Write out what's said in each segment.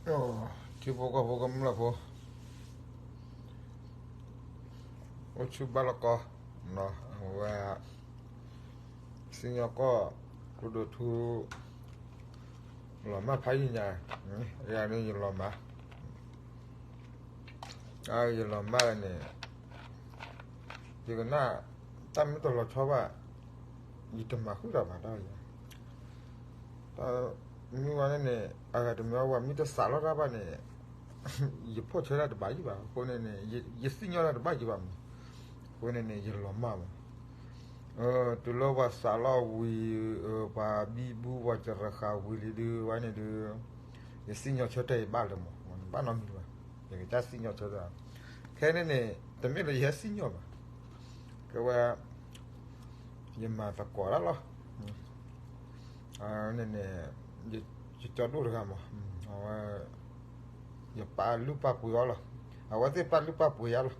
အိၣ်, ထံဖိကီၢ်ဖိကမျၢၢ်ဖိ, အိၣ်ဆူၣ်ဘၣ်လီၢ်ကီၢ်, အဝဲ စံၣ်ညီၣ်ကွီၢ် ကျိဒိၣ်ထူ လီၤမၢ်ဖးယံာ်ညါ, ယၤန့ၣ်ယလီၤမၢ်, ယလီၤမၢ်န့ၣ် ယကနၣ် တၢ်မ့ၢ်တလီၤဆီဘၣ် ယတမၤဃုာ်တၢ်ဘၣ်တၢ်, တၢ်မ့ၢ်ဝဲန့ၣ်န့ၣ် အဂၤတမံၤဝဲမ့ၢ်တစးလီၤတၢ်ဘၣ်န့ၣ် ယဖီၣ်ဆၢတၢ်တဘၣ်ယံၤဘၣ်အဃိန့ၣ်န့ၣ် ယစံၣ်ညီၣ်တၢ်တဘၣ်ယံၤဘၣ်မး, အဃိန့ၣ်န့ၣ် ယလီၤမၢ်မး, တုၤလၢပှၤစးလီၤဝံၤ ပှၤဘံဘူပှၤကရဃာ်ဝံၤလံဒုးဝဲန့ၣ်ဒုး ယစံၣ်ညီၣ်ဆၢတၢ်ယဘၣ်လၢမး, ဘၣ်နီတမံၤဘၣ်, ယကစၢ်စံၣ်ညီၣ်ဆၢတၢ်, ခဲန့ၣ်န့ၣ် တမ့ၢ်လၢယဟဲစံၣ်ညီၣ်ဘၣ်, ကဲဝဲ ယမၤသကိးတၢ်လီၤ, န့ၣ်န့ၣ် ယကၠီဒိၣ်တဂၤမး, အဝဲ ယပာ်လုၢ်ပာ်ပှ့ၤအီၤလီၤ, အဝဲသ့ၣ်ပာ်လုၢ်ပာ်ပှ့ၤယၤလီၤ,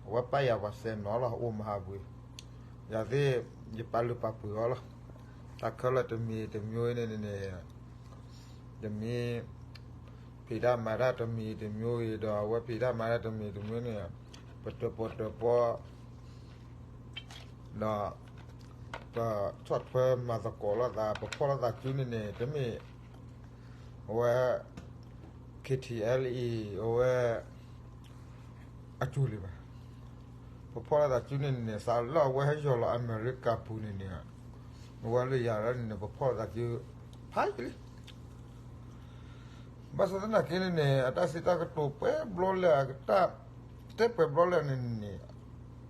အဝဲပာ်ယၤပှၤစဲးနီၤလီၤ အိၣ်မၤဟးပှ့ၤ, ယၤသ့ၣ် ယပာ်လုၢ်ပာ်ပှ့ၤအီၤလီၤ, တၢ်ခဲလၢာ်တမံၤတမံၤန့ၣ်န့ၣ် တမံၤ ဖံးတၢ်မၤတၢ်တမံၤတမံၤအံၤဒီး အဝဲဖံးတၢ်မၤတၢ်တမံၤတမံၤန့ၣ် ပတၢၣ်ပီၣ်တၢၣ်ပီ ဒီး ပဆီၣ်ထွဲမၤသကိးလိာ်သး ပဖီၣ်လိာ်သးစုန့ၣ်န့ၣ် တမ့ၢ် အဝဲ ခ့ထံအဲလ်အံၤ အဝဲ အကၠူလံဘၣ်. ပဖီၣ်လိာ်သးစုန့ၣ်န့ၣ် စးလၢအဝဲဟဲယီၤလီၤအမဲရကၤပူၤန့ၣ်န့ၣ် အဝဲလၢယၤလၢန့ၣ်န့ၣ် ပဖီၣ်လိာ်သးစု ဖးယံာ်လံ. ဘၣ်ဆၣ်သနာ်က့န့ၣ်န့ၣ် အတၢ်စံးတၢ်ကတိၤပှဲၤဘျီလၢအကတၢၢ် တဲပှဲၤဘျီလၢန့ၣ်န့ၣ်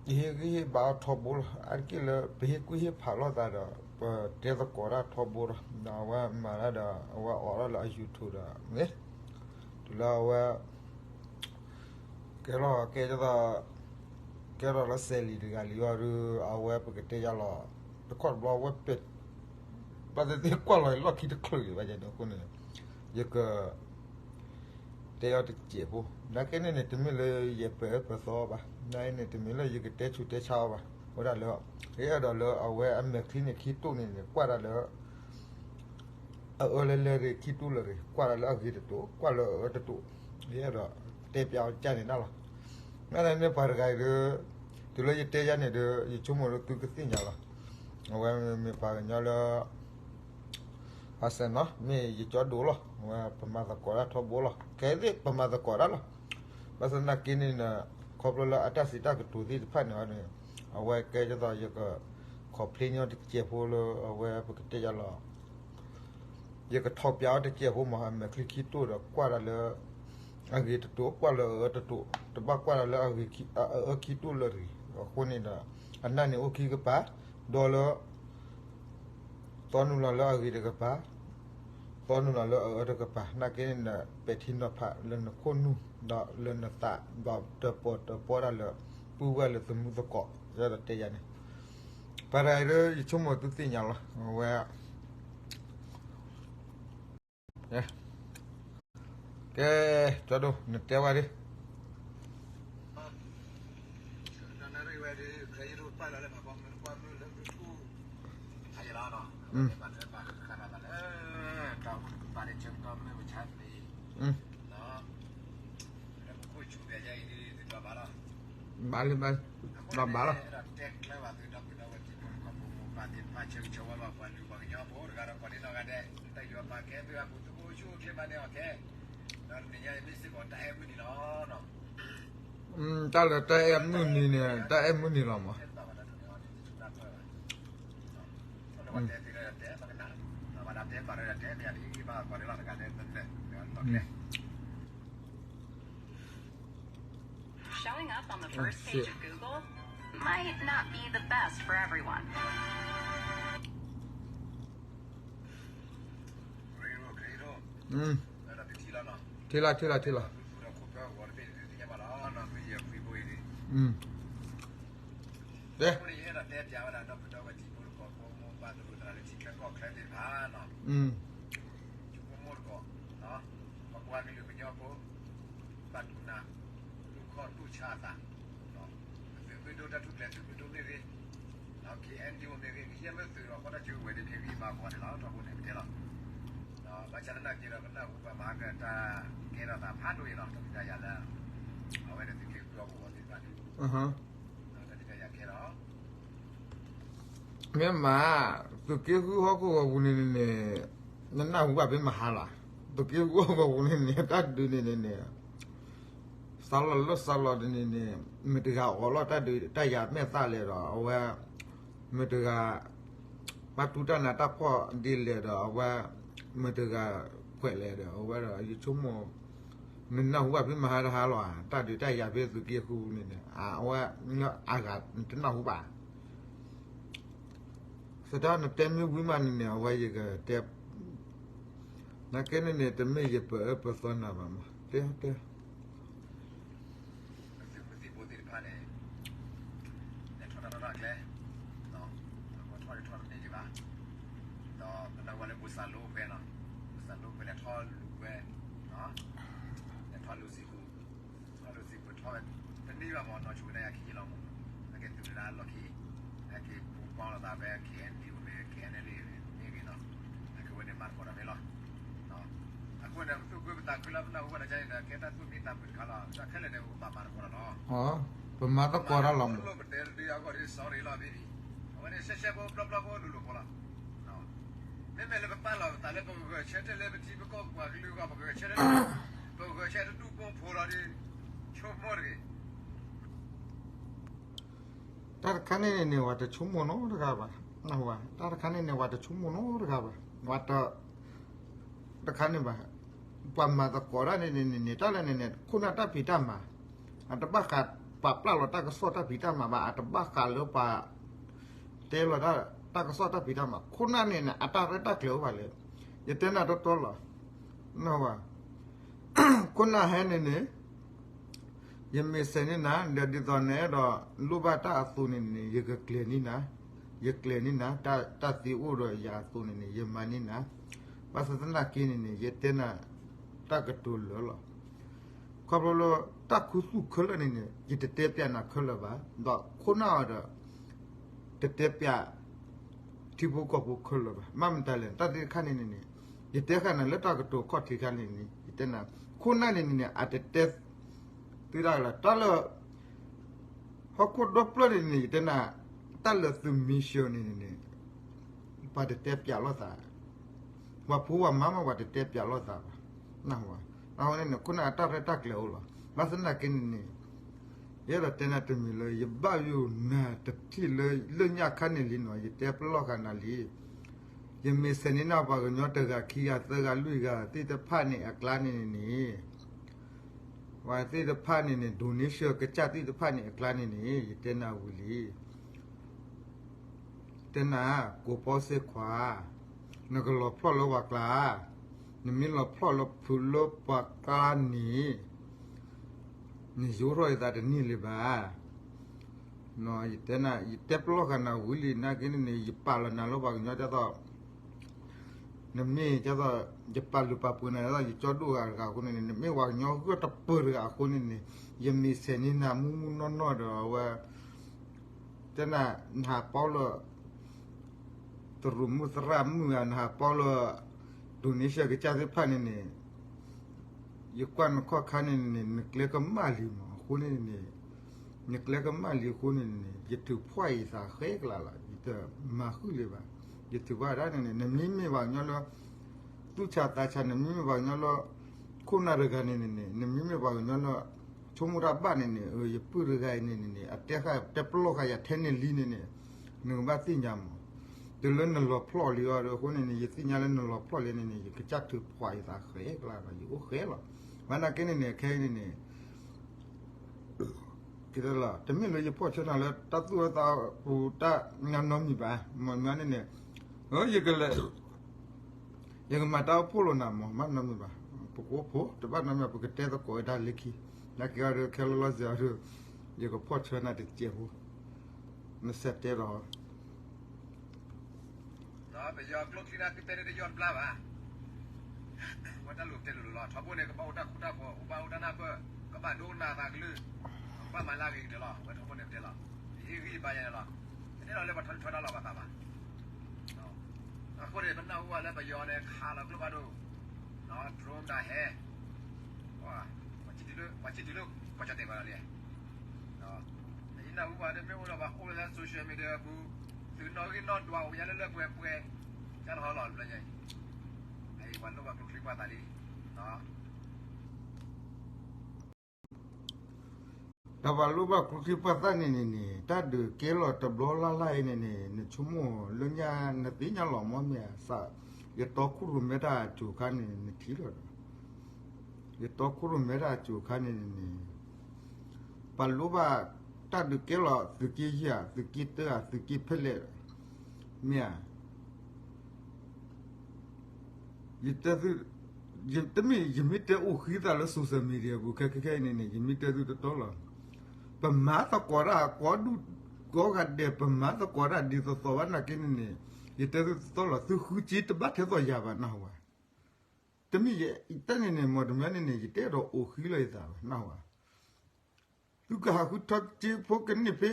ယဟ့ၣ်ဂံၢ်ဟ့ၣ်ဘါအီၤထီဘိလီၤ. အါတက့ၢ်လၢပဟ့ၣ်ကွံာ်ဟ့ၣ်ဖးလိာ်သးဒီး ပတဲသကိးတၢ်ထီဘိလီၤ. ဒီးအဝဲမၤတၢ်ဒီး အဝဲအိးထီၣ်လၢအ YouTube ဒီး တုၤလၢအဝဲ ကဲထီၣ်ကဲသိး ကဲထီၣ်လၢစဲးလံၤတဂၤလံအီၤဒီး အဝဲပကတဲယၤလီၤ တခီတဘျီဝဲပဲာ် ဘၣ်သ့ၣ်သ့ၣ်ကွၢ်လီၤလီၢ်ခံတချုးလံဘၣ်န့ၣ်အဃိန့ၣ် ယက တဲအီၤတစဲးဖိ နာ်က့န့ၣ်န့ၣ် တမ့ၢ်လၢယပၢၤပၢၤသီဘၣ်. နာ်က့န့ၣ် တမ့ၢ်လၢယကတဲဆူးတဲဆါအီၤဘၣ်. အဃိဒၣ်လၢ ယအဲၣ်ဒိးလၢအဝဲအမဲာ်ချံန့ၣ်ခံတိၢ်န့ၣ်န့ၣ် ကွၢ်တၢ်လၢ အအၢလၢလၢရ့ၣ်ခံတိၢ်လၢရ့ၣ် ကွၢ်တၢ်လၢအဂ့ၤတတိၤ ကွၢ်လၢအအၢတတိၤ ယအဲၣ်ဒိးတဲပျးအီၤကၢ်န့ၣ်ဒၣ်လီၤ. နာ်က့န့ၣ်ပှၤတဂၤအံၤဒီး တုၤလၢယတဲယၤန့ၣ်ဒီး ယဆိကမိၣ်လၢသုကသ့ၣ်ညါလီၤ. အဝဲမ့ၢ်ပှၤကညီလၢ အစဲးနီၤ မ့ၢ်ယကၠီဒိၣ်လီၤ. အဝဲပမၤသကိးတၢ်ထီဘိလီၤ. ခဲသ့ၣ်ပမၤသကိးတၢ်လီၤ. ဘၣ်ဆၣ်သနာ်က့န့ၣ် ခီဖျိလၢအတၢ်စံးတၢ်ကတိၤသ့ၣ်တဖၣ်န့ၣ်န့ၣ် အဝဲကဲဒ်သိးယက complain ညီတစဲးဖိလၢအဝဲပကတဲယၤလီၤ. ယကထီၣ်ပျးအီၤတစဲးဖိမး အမဲာ်ချံခံတိၢ်ဒီး ကွၢ်တၢ်လၢ အဂ့ၤတတိၤ ကွၢ်လၢအအၢတတိၤ တဘၣ်ကွၢ်တၢ်လၢအအၢခံတိၢ်လၢရ့ၣ် အဃိန့ၣ်ဒီး အနၢ်န့ၣ်အိၣ်ခံကပၤ ဒီးလၢ သီနုာ်လီၤလၢအဂ့ၤတကပၤ သီနုာ်လီၤလၢအအၢတကပၤ နာ်က့န့ၣ်ဒီး ပဲာ်ထံနီၤဖးလၢနခိၣ်နူာ် ဒီးလၢနသး ဒီးတၢၣ်ပီၣ်တၢၣ်ပီတၢ်လၢ ပုၢ်ဝဲၢ်လၢသမူသကိး ယအဲၣ်ဒိးတဲယၤန့ၣ် ပှၤတဂၤအံၤဒီး ယဆိကမိၣ်သုသ့ၣ်ညါလီၤ အဝဲ ကဲ ကၠီဒိၣ် နတဲဝဲဒၣ် ဘၣ်လံဘၣ်လံ ဘၣ်ဘၣ်လီၤ တၢ်လၢတၢ်အဲၣ်မုၢ်နံၤန့ၣ် တၢ်အဲၣ်မုၢ်နံၤလီၤမး Showing up on the first page of Google might not be the best for everyone. ထံၣ်လီၤ ထံၣ်လီၤ ထံၣ်လီၤ ပှၤကလုာ်ကညီဖိ ဘၣ်တူၢ်နၢ် တူၢ်ခီၣ်တူၢ်ဆါအသး သုးမုၢ်ဒိၣ်တၢ်ထူၣ်ဖျဲး သုးမုၢ်ဒိၣ်မ့ၢ်ဂ့ၤ KNDO မ့ၢ်ဂ့ၤ ကယဲၢ်မ့ၢ်သုးဒီး ကီၢ်တၢ်စုကဝဲၤဒ်န့ၣ် ဂံၢ်ဘါပှၤန့ၣ်လီၤ ထီဘိန့ၣ်ပတဲလီၤ ဘၣ်ဆၣ်သနာ်က့ဒီး ပနၢ်ဟူပှၤမၤကတၢ်ကဲထီၣ်သးဖးဒိၣ်အံၤလီၤ. တၢ်ဖံးတၢ်ယၤလၢ အဝဲန့ၣ်သုးက့ဃုဟီၣ်ခိၣ်ဂီၤသ့ၣ်တဖၣ်န့ၣ် တၢ်ဖံးတၢ်ယၤကဲထီၣ် မ့ၢ်မး သုးက့ဃုဟီၣ်ခိၣ်ဂီၤပူၤန့ၣ်န့ၣ် နနၢ်ဟူဘၣ်ဖဲမဟါလီၤ. သုးက့ဃုဟီၣ်ခိၣ်ဂီၤပူၤန့ၣ်န့ၣ် တၢ်ဒုးန့ၣ်န့ၣ်န့ၣ် စးလီၤလၢစးလီၤန့ၣ်န့ၣ် မတၤတဂၤအီၣ်လီၤတၢ်ဒုးတၢ်ယၤမဲာ်သၣ်လဲၣ်ဒီး အဝဲ မတၤတဂၤ ဘၣ်တူၢ်တၢ်နးတၢ်ဖှီၣ်ဒ်လဲၣ်ဒီး အဝဲ မတၤတဂၤ ကွဲးလဲၣ်ဒီး အဝဲဒီးယဆိကမိၣ် နနၢ်ဟူဘၣ်ဖဲမဟါတဟါလီၤဧါ. တၢ်ဒုးတၢ်ယၤဖဲသုးက့ဃုန့ၣ်န့ၣ် အဝဲ အဂၤတနၢ်ဟူဘၣ် သတးနတဲမ့ၢ်ဝံၤမးန့ၣ်န့ၣ် အဝဲယကတဲ နာ်က့န့ၣ်န့ၣ် တမ့ၢ်ယပအၢပသီနၤဘၣ်မး တဲတဲ သုးမုၢ်သံၣ်ဘိသ့ၣ်တဖၣ်န့ၣ် လဲၤထီၣ်တၢ်ထီၣ်တၢ်ကျဲ ပထီၣ်ထီၣ်တန့ၢ်က့ၤဘၣ် ဒီးပနၢ်ဟူလၢဘိၣ်စၢ်လိဖဲနီၤ ဘိၣ်စၢ်လိဖဲလဲၤထီၣ်လူၤဝဲ လဲၤထီၣ်လူၤစံာ်ပူၤ ထီၣ်လူၤစံာ်ပူၤထီၣ်ဝဲ တန့ၢ်ဘၣ်မး နီၢ်ဆိကတၢၢ်ယၤခံယံာ်လီၤမး အကဲသုးလၢလီၢ်ခံ အကဲပူၤကွံာ်လိာ်သးဖဲ KNDO မ့ၢ်ဂ့ၤ KNLA မ့ၢ်ဂ့ၤနီၤ အကဲဝဲန့ၣ်မၤသကိးတၢ်ဖဲလီၤ အဃိန့ၣ် ပသူၣ်ခုပသးခုလၢပနၢ်ဟူဘၣ်တၢ်ကန့ၣ်ဒီး ကဲတၢ်သူၣ်မံသးမုာ်တခါလီၤ တၢ်ခဲလၢာ်န့ၣ် ပဘၣ်မၤသကိးတၢ်လီၤ ပမၤသကိးတၢ်လီၤမး ပတဲတဒုအဂီၢ်ဒ် sorry လီၤ မ့ၢ်ဒ် ရှဲရှဲဖိပျီပျီဖိလူၤလိာ်ဖိလီၤ မ့မ့ၢ်လၢပပာ်လီၤပသးလၢပကဂဲၤဆၢထၢၣ်လၢပထံပကီၢ်ပှၤကလုာ်အဂီၢ် ပဂဲၤဆၢထၢၣ်လၢ ပဂဲၤဆၢထၢၣ်တဒူၣ်ဖိဖိလီၤဒီး ဆိကမိၣ်တဂ့ၤ တၢ်တခါန့ၣ်န့ၣ် ဝဲတဆိကမိၣ်နီတဂၤဘၣ်, တၢ်တခါန့ၣ်န့ၣ် ဝဲတဆိကမိၣ်နီတဂၤဘၣ်, ဝဲတ တခါန့ၣ်ဘၣ်, ပှၤမၤသကိးတၢ်န့ၣ်န့ၣ်န့ၣ် တၢ်လၢန့ၣ်န့ၣ် ခိၣ်နၢ်တၢ်ဖံးတၢ်မၤ, အတဘၣ်ဃးပှၤပျၢ်လီၤတၢ်ကစီၣ်တၢ်ဖံးတၢ်မၤဘၣ်, အတဘၣ်ဃးလၢပှၤ တဲလီၤတၢ်ကစီၣ်တၢ်ဖံးတၢ်မၤ, ခိၣ်နၢ်န့ၣ်န့ၣ် အတၢ်ရဲၣ်တၢ်ကျဲၤအိၣ်ဘၣ်လၢ ယတဲနၤတီတီလီၤ, ခိၣ်နၢ်ဟဲန့ၣ်န့ၣ် ယမ့ၢ်ဆဲးန့ၢ်နၤ ဒီးဒ်သိးနအဲၣ်ဒိးလိၣ်ဘၣ်တၢ်အသိးန့ၣ်န့ၣ် ယကကျဲၤန့ၢ်နၤ, ယကျဲၤန့ၢ်နၤ, တၢ်သ့အိၣ်ဒီးယၤအသိးန့ၣ်န့ၣ် ယမၤန့ၢ်နၤ, ဘၣ်ဆၣ်သနာ်က့န့ၣ်န့ၣ် ယတဲနၤ တၢ်ကတိၤလၢာ်လီၤ. ခီဖျိလၢ တၢ်ခူသူၣ်ခဲလၢာ်န့ၣ်န့ၣ် ယတတဲပျးနၤခဲလၢာ်ဘၣ်, ဒီးခိၣ်နၢ်အီၤဒီး တတဲပျး ထံဖိကီၢ်ဖိခဲလၢာ်ဘၣ်. မ့ၢ်မတၤလဲၣ် တၢ်သ့ၣ်တခါန့ၣ်န့ၣ်န့ၣ် ယတဲဃာ်နၤလၢတၢ်ကတိၤခီၣ်ထံးခါန့ၣ်န့ၣ် ယတဲနၤ ခိၣ်နၢ်န့ၣ်န့ၣ်န့ၣ် အတတဲ သုတၢ်လၢ တၢ်လၢ ဟီၣ်ခိၣ်ဒီဖျၢၣ်န့ၣ်န့ၣ် ယတဲနၤ တၢ်လၢသုးမံၤဆှၢန့ၣ်န့ၣ်န့ၣ် ပှၤတတဲပျးလိာ်သး ပှၤဖိပှၤမါမး ပှၤတတဲပျးလိာ်သးဘၣ်. အဃိန့ၣ်န့ၣ် ခိၣ်နၢ်အတၢ်ရဲၣ်တၢ်ကျဲၤအိၣ်လီၤ. ဘၣ်ဆၣ်သနာ်က့န့ၣ်န့ၣ် ယအဲၣ်ဒိးတဲနၤတမံၤလၢ ယဘၣ်ယိၣ်နၤတထံၣ်လၢလၢညါခါန့ၣ်လံနီၤ, ယတဲပလီၢ်ဃာ်နၤလံ. ယမ့ၢ်ဆဲးန့ၢ်နၤပှၤကညီတဂၤခံဂၤသၢဂၤလွံၢ်ဂၤသ့ၣ်တဖၣ်န့ၣ်အကျါန့ၣ်န့ၣ် ပှၤသ့ၣ်တဖၣ်န့ၣ်န့ၣ် donation ကစၢ်သ့ၣ်တဖၣ်န့ၣ်အကျါန့ၣ်န့ၣ် ယတဲနၤဝံၤလံ. တဲနၤ ကိးဖီစ့ၢ်ခွါ, နကလီၤဖျီၣ်လၢပှၤကျါ, နမ့ၢ်လီၤဖျီၣ်လၢဖုးလၢပှၤကျါန့ၣ် နယိထီၣ်ယသးတန့ၢ်လၢၤဘၣ်. ယတဲနၤ ယတဲပလီၢ်ဃာ်နၤဝံၤလံ နာ်က့န့ၣ်န့ၣ် ယပာ်လီၤနၤလၢပှၤကညီဒ်သိး နမ့ၢ်ဒ်သိး ယပာ်လုၢ်ပာ်ပှ့ၤနၤဒ်သိး ယကၠီဒိၣ်ဂၤတဂၤအဃိန့ၣ်န့ၣ် နမ့ၢ်ပှၤကညီဂၢၢ်တပၢၤတဂၤအဃိန့ၣ်န့ၣ် ယမ့ၢ်ဆဲးန့ၢ်နၤမုၢ်မုၢ်နီၢ်နီၢ်ဒီးအဝဲ တဲနၤ နဟးပီလၢ တရူးမုၣ်သရၣ်မုၣ်ဧါ နဟးပီလၢ donation ကစၢ်သ့ၣ်တဖၣ်န့ၣ်န့ၣ် ယကွၢ်နခီၣ်ခါန့ၣ်န့ၣ် နကျဲကမၣ်လံမး အဃိန့ၣ်န့ၣ် နကျဲကမၣ်လံအဃိန့ၣ်န့ၣ် ယထုးဖှီၣ်အံၤသးဃဲကလးလီၤ ယတမၤဃုာ်လၢၤဘၣ်. ယထုးဖှီၣ်ဒၣ်န့ၣ်န့ၣ် နမ့မ့ၢ်ပှၤကညီလၢ သူၣ်ဆးသးဆး နမ့မ့ၢ်ပှၤကညီလၢ ခိၣ်နၢ်တဂၤန့ၣ်န့ၣ် နမ့မ့ၢ်ပှၤကညီလၢ ဆိကမိၣ်တၢ်ဘၣ်န့ၣ်န့ၣ် ယပုၢ်တဂၤအံၤန့ၣ်န့ၣ် အတဲဃာ်တဲပလီၢ်ဃာ်ယၤထဲန့ၣ်လံန့ၣ်န့ၣ် နကဘၣ်သ့ၣ်ညါမး. တုၤလၢနလီၤဖျီၣ်လံအီၤဒီး အဃိန့ၣ်န့ၣ် ယသ့ၣ်ညါလၢနလီၤဖျီၣ်လံန့ၣ်န့ၣ် ယကစၢ်ထုးဖှီၣ်ယသးဃဲကလးလီၤ ယအိၣ်ဃဲလီၤ. ဘၣ်နာ်က့န့ၣ်န့ၣ် ခဲအံၤန့ၣ်န့ၣ် ကဲလီၤ တမ့ၢ်လၢယဖီၣ်ဆၢနၤလၢတၢ်သူၣ်အၢသးအီပူၤတၢ်နီတမံၤဘၣ်. မ့ၢ်န့ၣ်န့ၣ် ယကလဲၤ ယကမၤတၢ်အိၣ်ဖှိၣ်လိာ်နၤမး ဘၣ်နီတမံၤဘၣ်. ပကအိၣ်ဖှိၣ် တဘၣ်နီတမံၤ ပကတဲသကိးဝဲဒၣ်လၢခံ နာ်က့အီၤဒီး ခဲလၢာ်လီၤစဲၤအီၤဒီး ယကဖီၣ်ဆၢနၤတစဲးဖိ နဆဲးတဲဒီး ပယီၤကျိချံန့ၣ် သုတဲန့ၣ်တယီၢ်တဘျါဘၣ်. ဝဲတၢ်လိၣ်တဲလိၣ်လိၣ်လီၤ ထီဘိန့ၣ် ကဘၣ်အိၣ်တၢ်ဃူတၢ်ဖိး ကဘၣ်အိၣ်တၢ်နၢ်ပၢၢ် ကဘၣ်ဒိကနၣ်သးကလုၢ် ကဘၣ်မၤလၢအဂ့ၤကတၢၢ်လီၤ. ဝဲထီဘိန့ၣ်ပတဲလီၤ ယဟ့ၣ်ဂံၢ်ဘါယၤန့ၣ်လီၤ. တတဲလီၤလၢပှၤထီထီတၢ်လီၢ်ဘၣ်သးဘၣ်. အဃိန့ၣ် ပနၢ်ဟူဝဲလၢပယီၤန့ၣ် ခးလီၤကျိဖးဒိၣ် drone တၢ်ဟဲ, ပှၤစံၣ်တုၤလၢကီၢ်ကၠီၣ်တဲာ်ဘၣ်လီၤလံ. ယနၢ်ဟူပှၤဒီးမ့ၢ်အိၣ်ဒီးပှၤအိၣ်လၢ social media အပူၤ, သုးနီၣ်ဂံၢ်နီၣ်ဒွးအိၣ်ယါလၢလၢပှဲၤပှဲၤ, ကၢ်လီၤလီၤဘျီညါအံၤ, ပှၤလိၣ်ဘၣ်ကျိချံပှၤသးလံ. တၢ်ပှၤလိၣ်ဘၣ်ကျိချံပှၤသးန့ၣ်န့ၣ်န့ၣ် တၢ်ဒုးကဲလီၤတဘျီလၢ်လၢ်အံၤန့ၣ်န့ၣ် နဆိကမိၣ်လၢညါ နသ့ၣ်ညါလီၤမ့ၢ်မ့ၢ်ဧါ, ယတီခိၣ်ရိၣ်မဲတၢ်အစိၤခါန့ၣ် နထံၣ်လီၤဒီး, ယတီခိၣ်ရိၣ်မဲတၢ်အစိၤခါန့ၣ်န့ၣ်န့ၣ် ပှၤလိၣ်ဘၣ်တၢ်ဒုးကဲလီၤ သုးက့ယဲၢ်ဧါ, သုးက့တၢဧါ, သုးက့ဖဲလဲၣ်, မ့ၢ်ဧါ. ယတဲသု, တမ့ၢ်ယမ့ၢ်တဲအိၣ်ဃံသးလၢ social media ပူၤခဲခဲခဲအံၤန့ၣ်န့ၣ် ယမ့ၢ်တဲသုတတီလီၤ. ပမၤသကိးတၢ်ကိးဒူၣ်ကိးဂၤဒဲး, ပမၤသကိးတၢ်ဒ်သိးသိးဘၣ်နာ်က့န့ၣ်န့ၣ်, ယတဲသုတတီလီၤ, သုဃုစ့တဘၣ်ထဲသိးယၤဘၣ် နၢ်ဟူဧါ. တမ့ၢ်ယတဲန့ၣ်န့ၣ် မ့ၢ်တမၢန့ၣ်န့ၣ် ယတဲဒီးအိၣ်ဃံလီၤယသးဘၣ် နၢ်ဟူဧါ. သုကဟးဃုထီၣ်စ့ဖိကန့ၢ်ဖဲ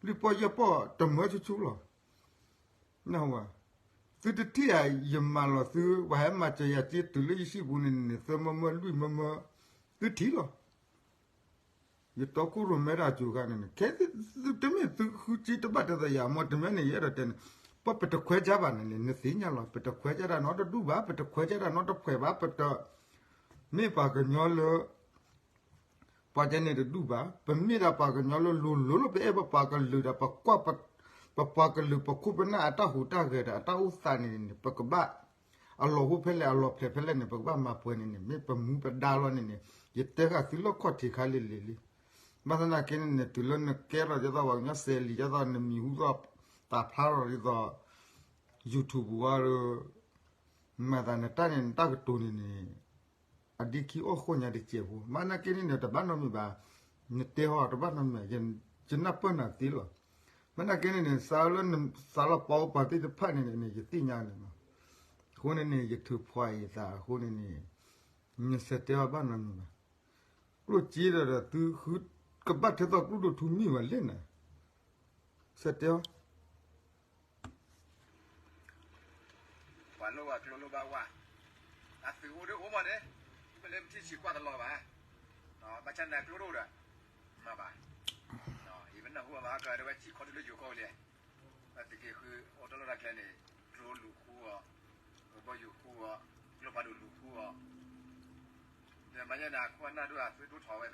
လွံၢ်ပီၢ်ယဲၢ်ပီၢ်တမၢဆူၣ်ဆူၣ်လီၤ. နၢ်ဟူဧါ, သုတထံၣ်ဧါ, ယမၤလီၤသု, ပှၤဟဲမၤစၢၤယၤစ့တုၤလၢယဟံၣ်ပူၤန့ၣ်န့ၣ် သၢမၢမၢလွံၢ်မၢမၢ, သုထံၣ်လီၤ. ယတီခိၣ်ရိၣ်မဲတၢ်အစိၤခါန့ၣ်န့ၣ် ခဲသုတမ့ၢ်သုဃုစ့တဘၣ်တဲသိးယၤ မ့ၢ်တမၢန့ၣ် ယအဲၣ်ဒိးတဲန့ၣ်, ပှၤပတခွဲးဆါဘၣ်န့ၣ်န့ၣ် နသ့ၣ်ညါလီၤ, ပတခွဲးဆါတၢ်နီတဒူၣ်ဘၣ်, ပတခွဲးဆါတၢ်နီတဖှဲးဘၣ်, ပတမ့ၢ်ပှၤကညီလၢ ပှၤကညီန့ၣ်တဒူၣ်ဘၣ်, ပမ့ၢ်ဒၣ်ပှၤကညီလၢလိၤလိၤလၢပအဲၣ်ပပှၤကလုာ်ဒီး ပကွၢ် ပပှၤကလုာ်ပခိၣ်ပနၢ်အတၢ်ဟူးတၢ်ဂဲၤဒီးအတၢ်အိၣ်သးန့ၣ်န့ၣ် ပကဘၣ် အလီၤဟိဖဲလဲၣ် အလီၤဖျဲးဖဲလဲၣ်န့ၣ် ပကဘၣ်မၤပှဲၤန့ၣ်န့ၣ် မ့ၢ်ပမူပဒါလီၤန့ၣ်န့ၣ် ယတဲဃာ်သုလၢခီၣ်ထံးခါလံလံလံ. ဘၣ်ဆၣ်သနာ်က့န့ၣ်န့ၣ် တုၤလၢနကဲထီၣ်ဒ်သိးပှၤကညီစဲးလံာ် ဒ်သိးနမံၤဟူထီၣ်သးဖျါထီၣ်ဒ်သိး YouTube ပူၤဝဲဒီး မၤသးနတၢ်န့ၣ် နတၢ်ကတိၤန့ၣ်န့ၣ် အဒ့ခံအီၣ်ဃိညါတစဲးဖိ, မ့ၢ်နာ်က့န့ၣ်န့ၣ် တဘၣ်နီတမံၤဘၣ်, နတဲဟီတဘၣ်နီတမံၤဘၣ်, ယနၢ်ပၢၢ်နၤသ့လီၤ. မ့ၢ်နာ်က့န့ၣ်န့ၣ် စးလၢနစးလီၤပှၤအိၣ်ပှၤသ့ၣ်တဖၣ်န့ၣ်န့ၣ် ယသ့ၣ်ညါန့ၣ်လီၤ. အဃိန့ၣ်န့ၣ် ယထုးဖှိၣ်ယသးအဃိန့ၣ်န့ၣ် နဆဲးတဲအီၤဘၣ်နီတမံၤဘၣ်. ကျိၣ်စ့ဒီး သုဃုကဘၣ်ထဲသိးကျိၣ်ဒိၣ်ထူမံၤဝဲလဲၣ်နၤ, ဆဲးတဲအီၤ ပှၤလိၣ်ဘၣ်ကျိလိၣ်ဘၣ်ဝါ, အသုးအိၣ်ဒၣ်အိၣ်မးန့ၣ်, မ့ၢ်လၢပထံၣ်ဆံးကွၢ်တလီၤဘၣ်, ဘၣ်ဆၣ်နၤကျိဒိၣ်ဒီး, မၤဘၣ်, ယမ့ၢ်နၢ်ဟူဘၣ်ကဒီးဝဲစံးခီဒုလၢယိၤကီၢ်လံ, ဘၣ်သုးက့ဃုအိၣ်တလီၢ်တၢ်ကျဲန့ၣ်, ကျိလူၤဃူအီၤ, ဘီယူၤဃူအီၤ, ကျိဖးဒိၣ်လူၤဃူအီၤ, ဒီးမၤညါန့ၣ် အခိၣ်အနၢ်ဒိၣ်အသုဒိၣ်ထီၣ်ဝဲသ့ၣ်